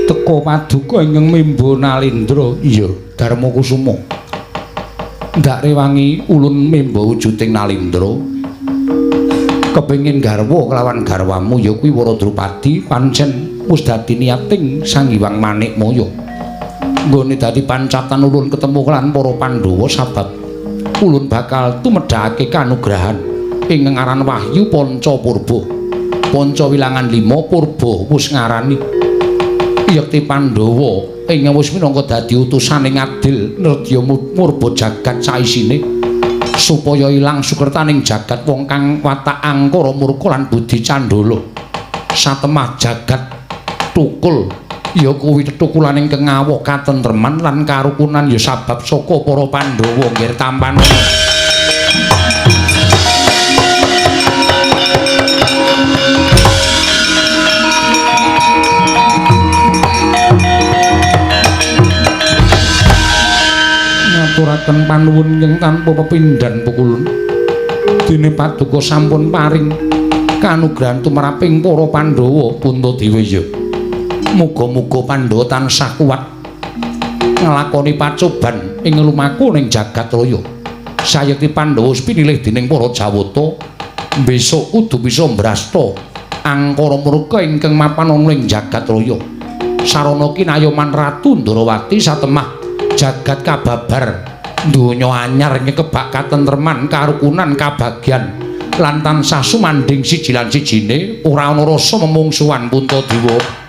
teka paduka ingkang mimba Nalendra. Iya, Darma Kusuma. Ndak rewangi ulun mimba wujuding Nalendra. Kepengin garwa kelawan garwamu ya kuwi Wara Drupadi pancen wis dadi niating Sang Hyang Manikmaya. Nggone dadi pancatan ulun ketemu kelan para Pandhawa sabab ulun bakal tumedhake kanugrahan ing ngaran Wahyu Panca Purba. Panca wilangan 5 purba wis ngarani yekti Pandhawa ing wis minangka dadi utusane ngadil nedya murba jagat saisine supaya ilang sukertaning jagat wong kang watak angkara murka lan budi candala. Satemah jagat tukul ya kuwi tetukulaning kengawoh katentreman lan karukunan ya sabab saka para Pandhawa nggir tampan. Ngaturaken panuwun ingkang tanpa pepindhan pukulun. Dene paduka sampun paring kanugrahan tumraping para Pandhawa Puntadewa ya. Muga-muga Pandhawa tansah kuat nglakoni pacoban ing lumaku ning jagat raya. Sayekti Pandhawa wis pinilih dening para Jawata, besok kudu bisa mbrasta angkara murka ingkang mapan ana ing jagat raya. Sarana kinayoman Ratu Ndorowati satemah jagat kababar donya anyar ing kebak katentreman karukunan kabagyan lan tansah sumandhing siji lan sijine ora ana rasa memungsuhan Puntadewa.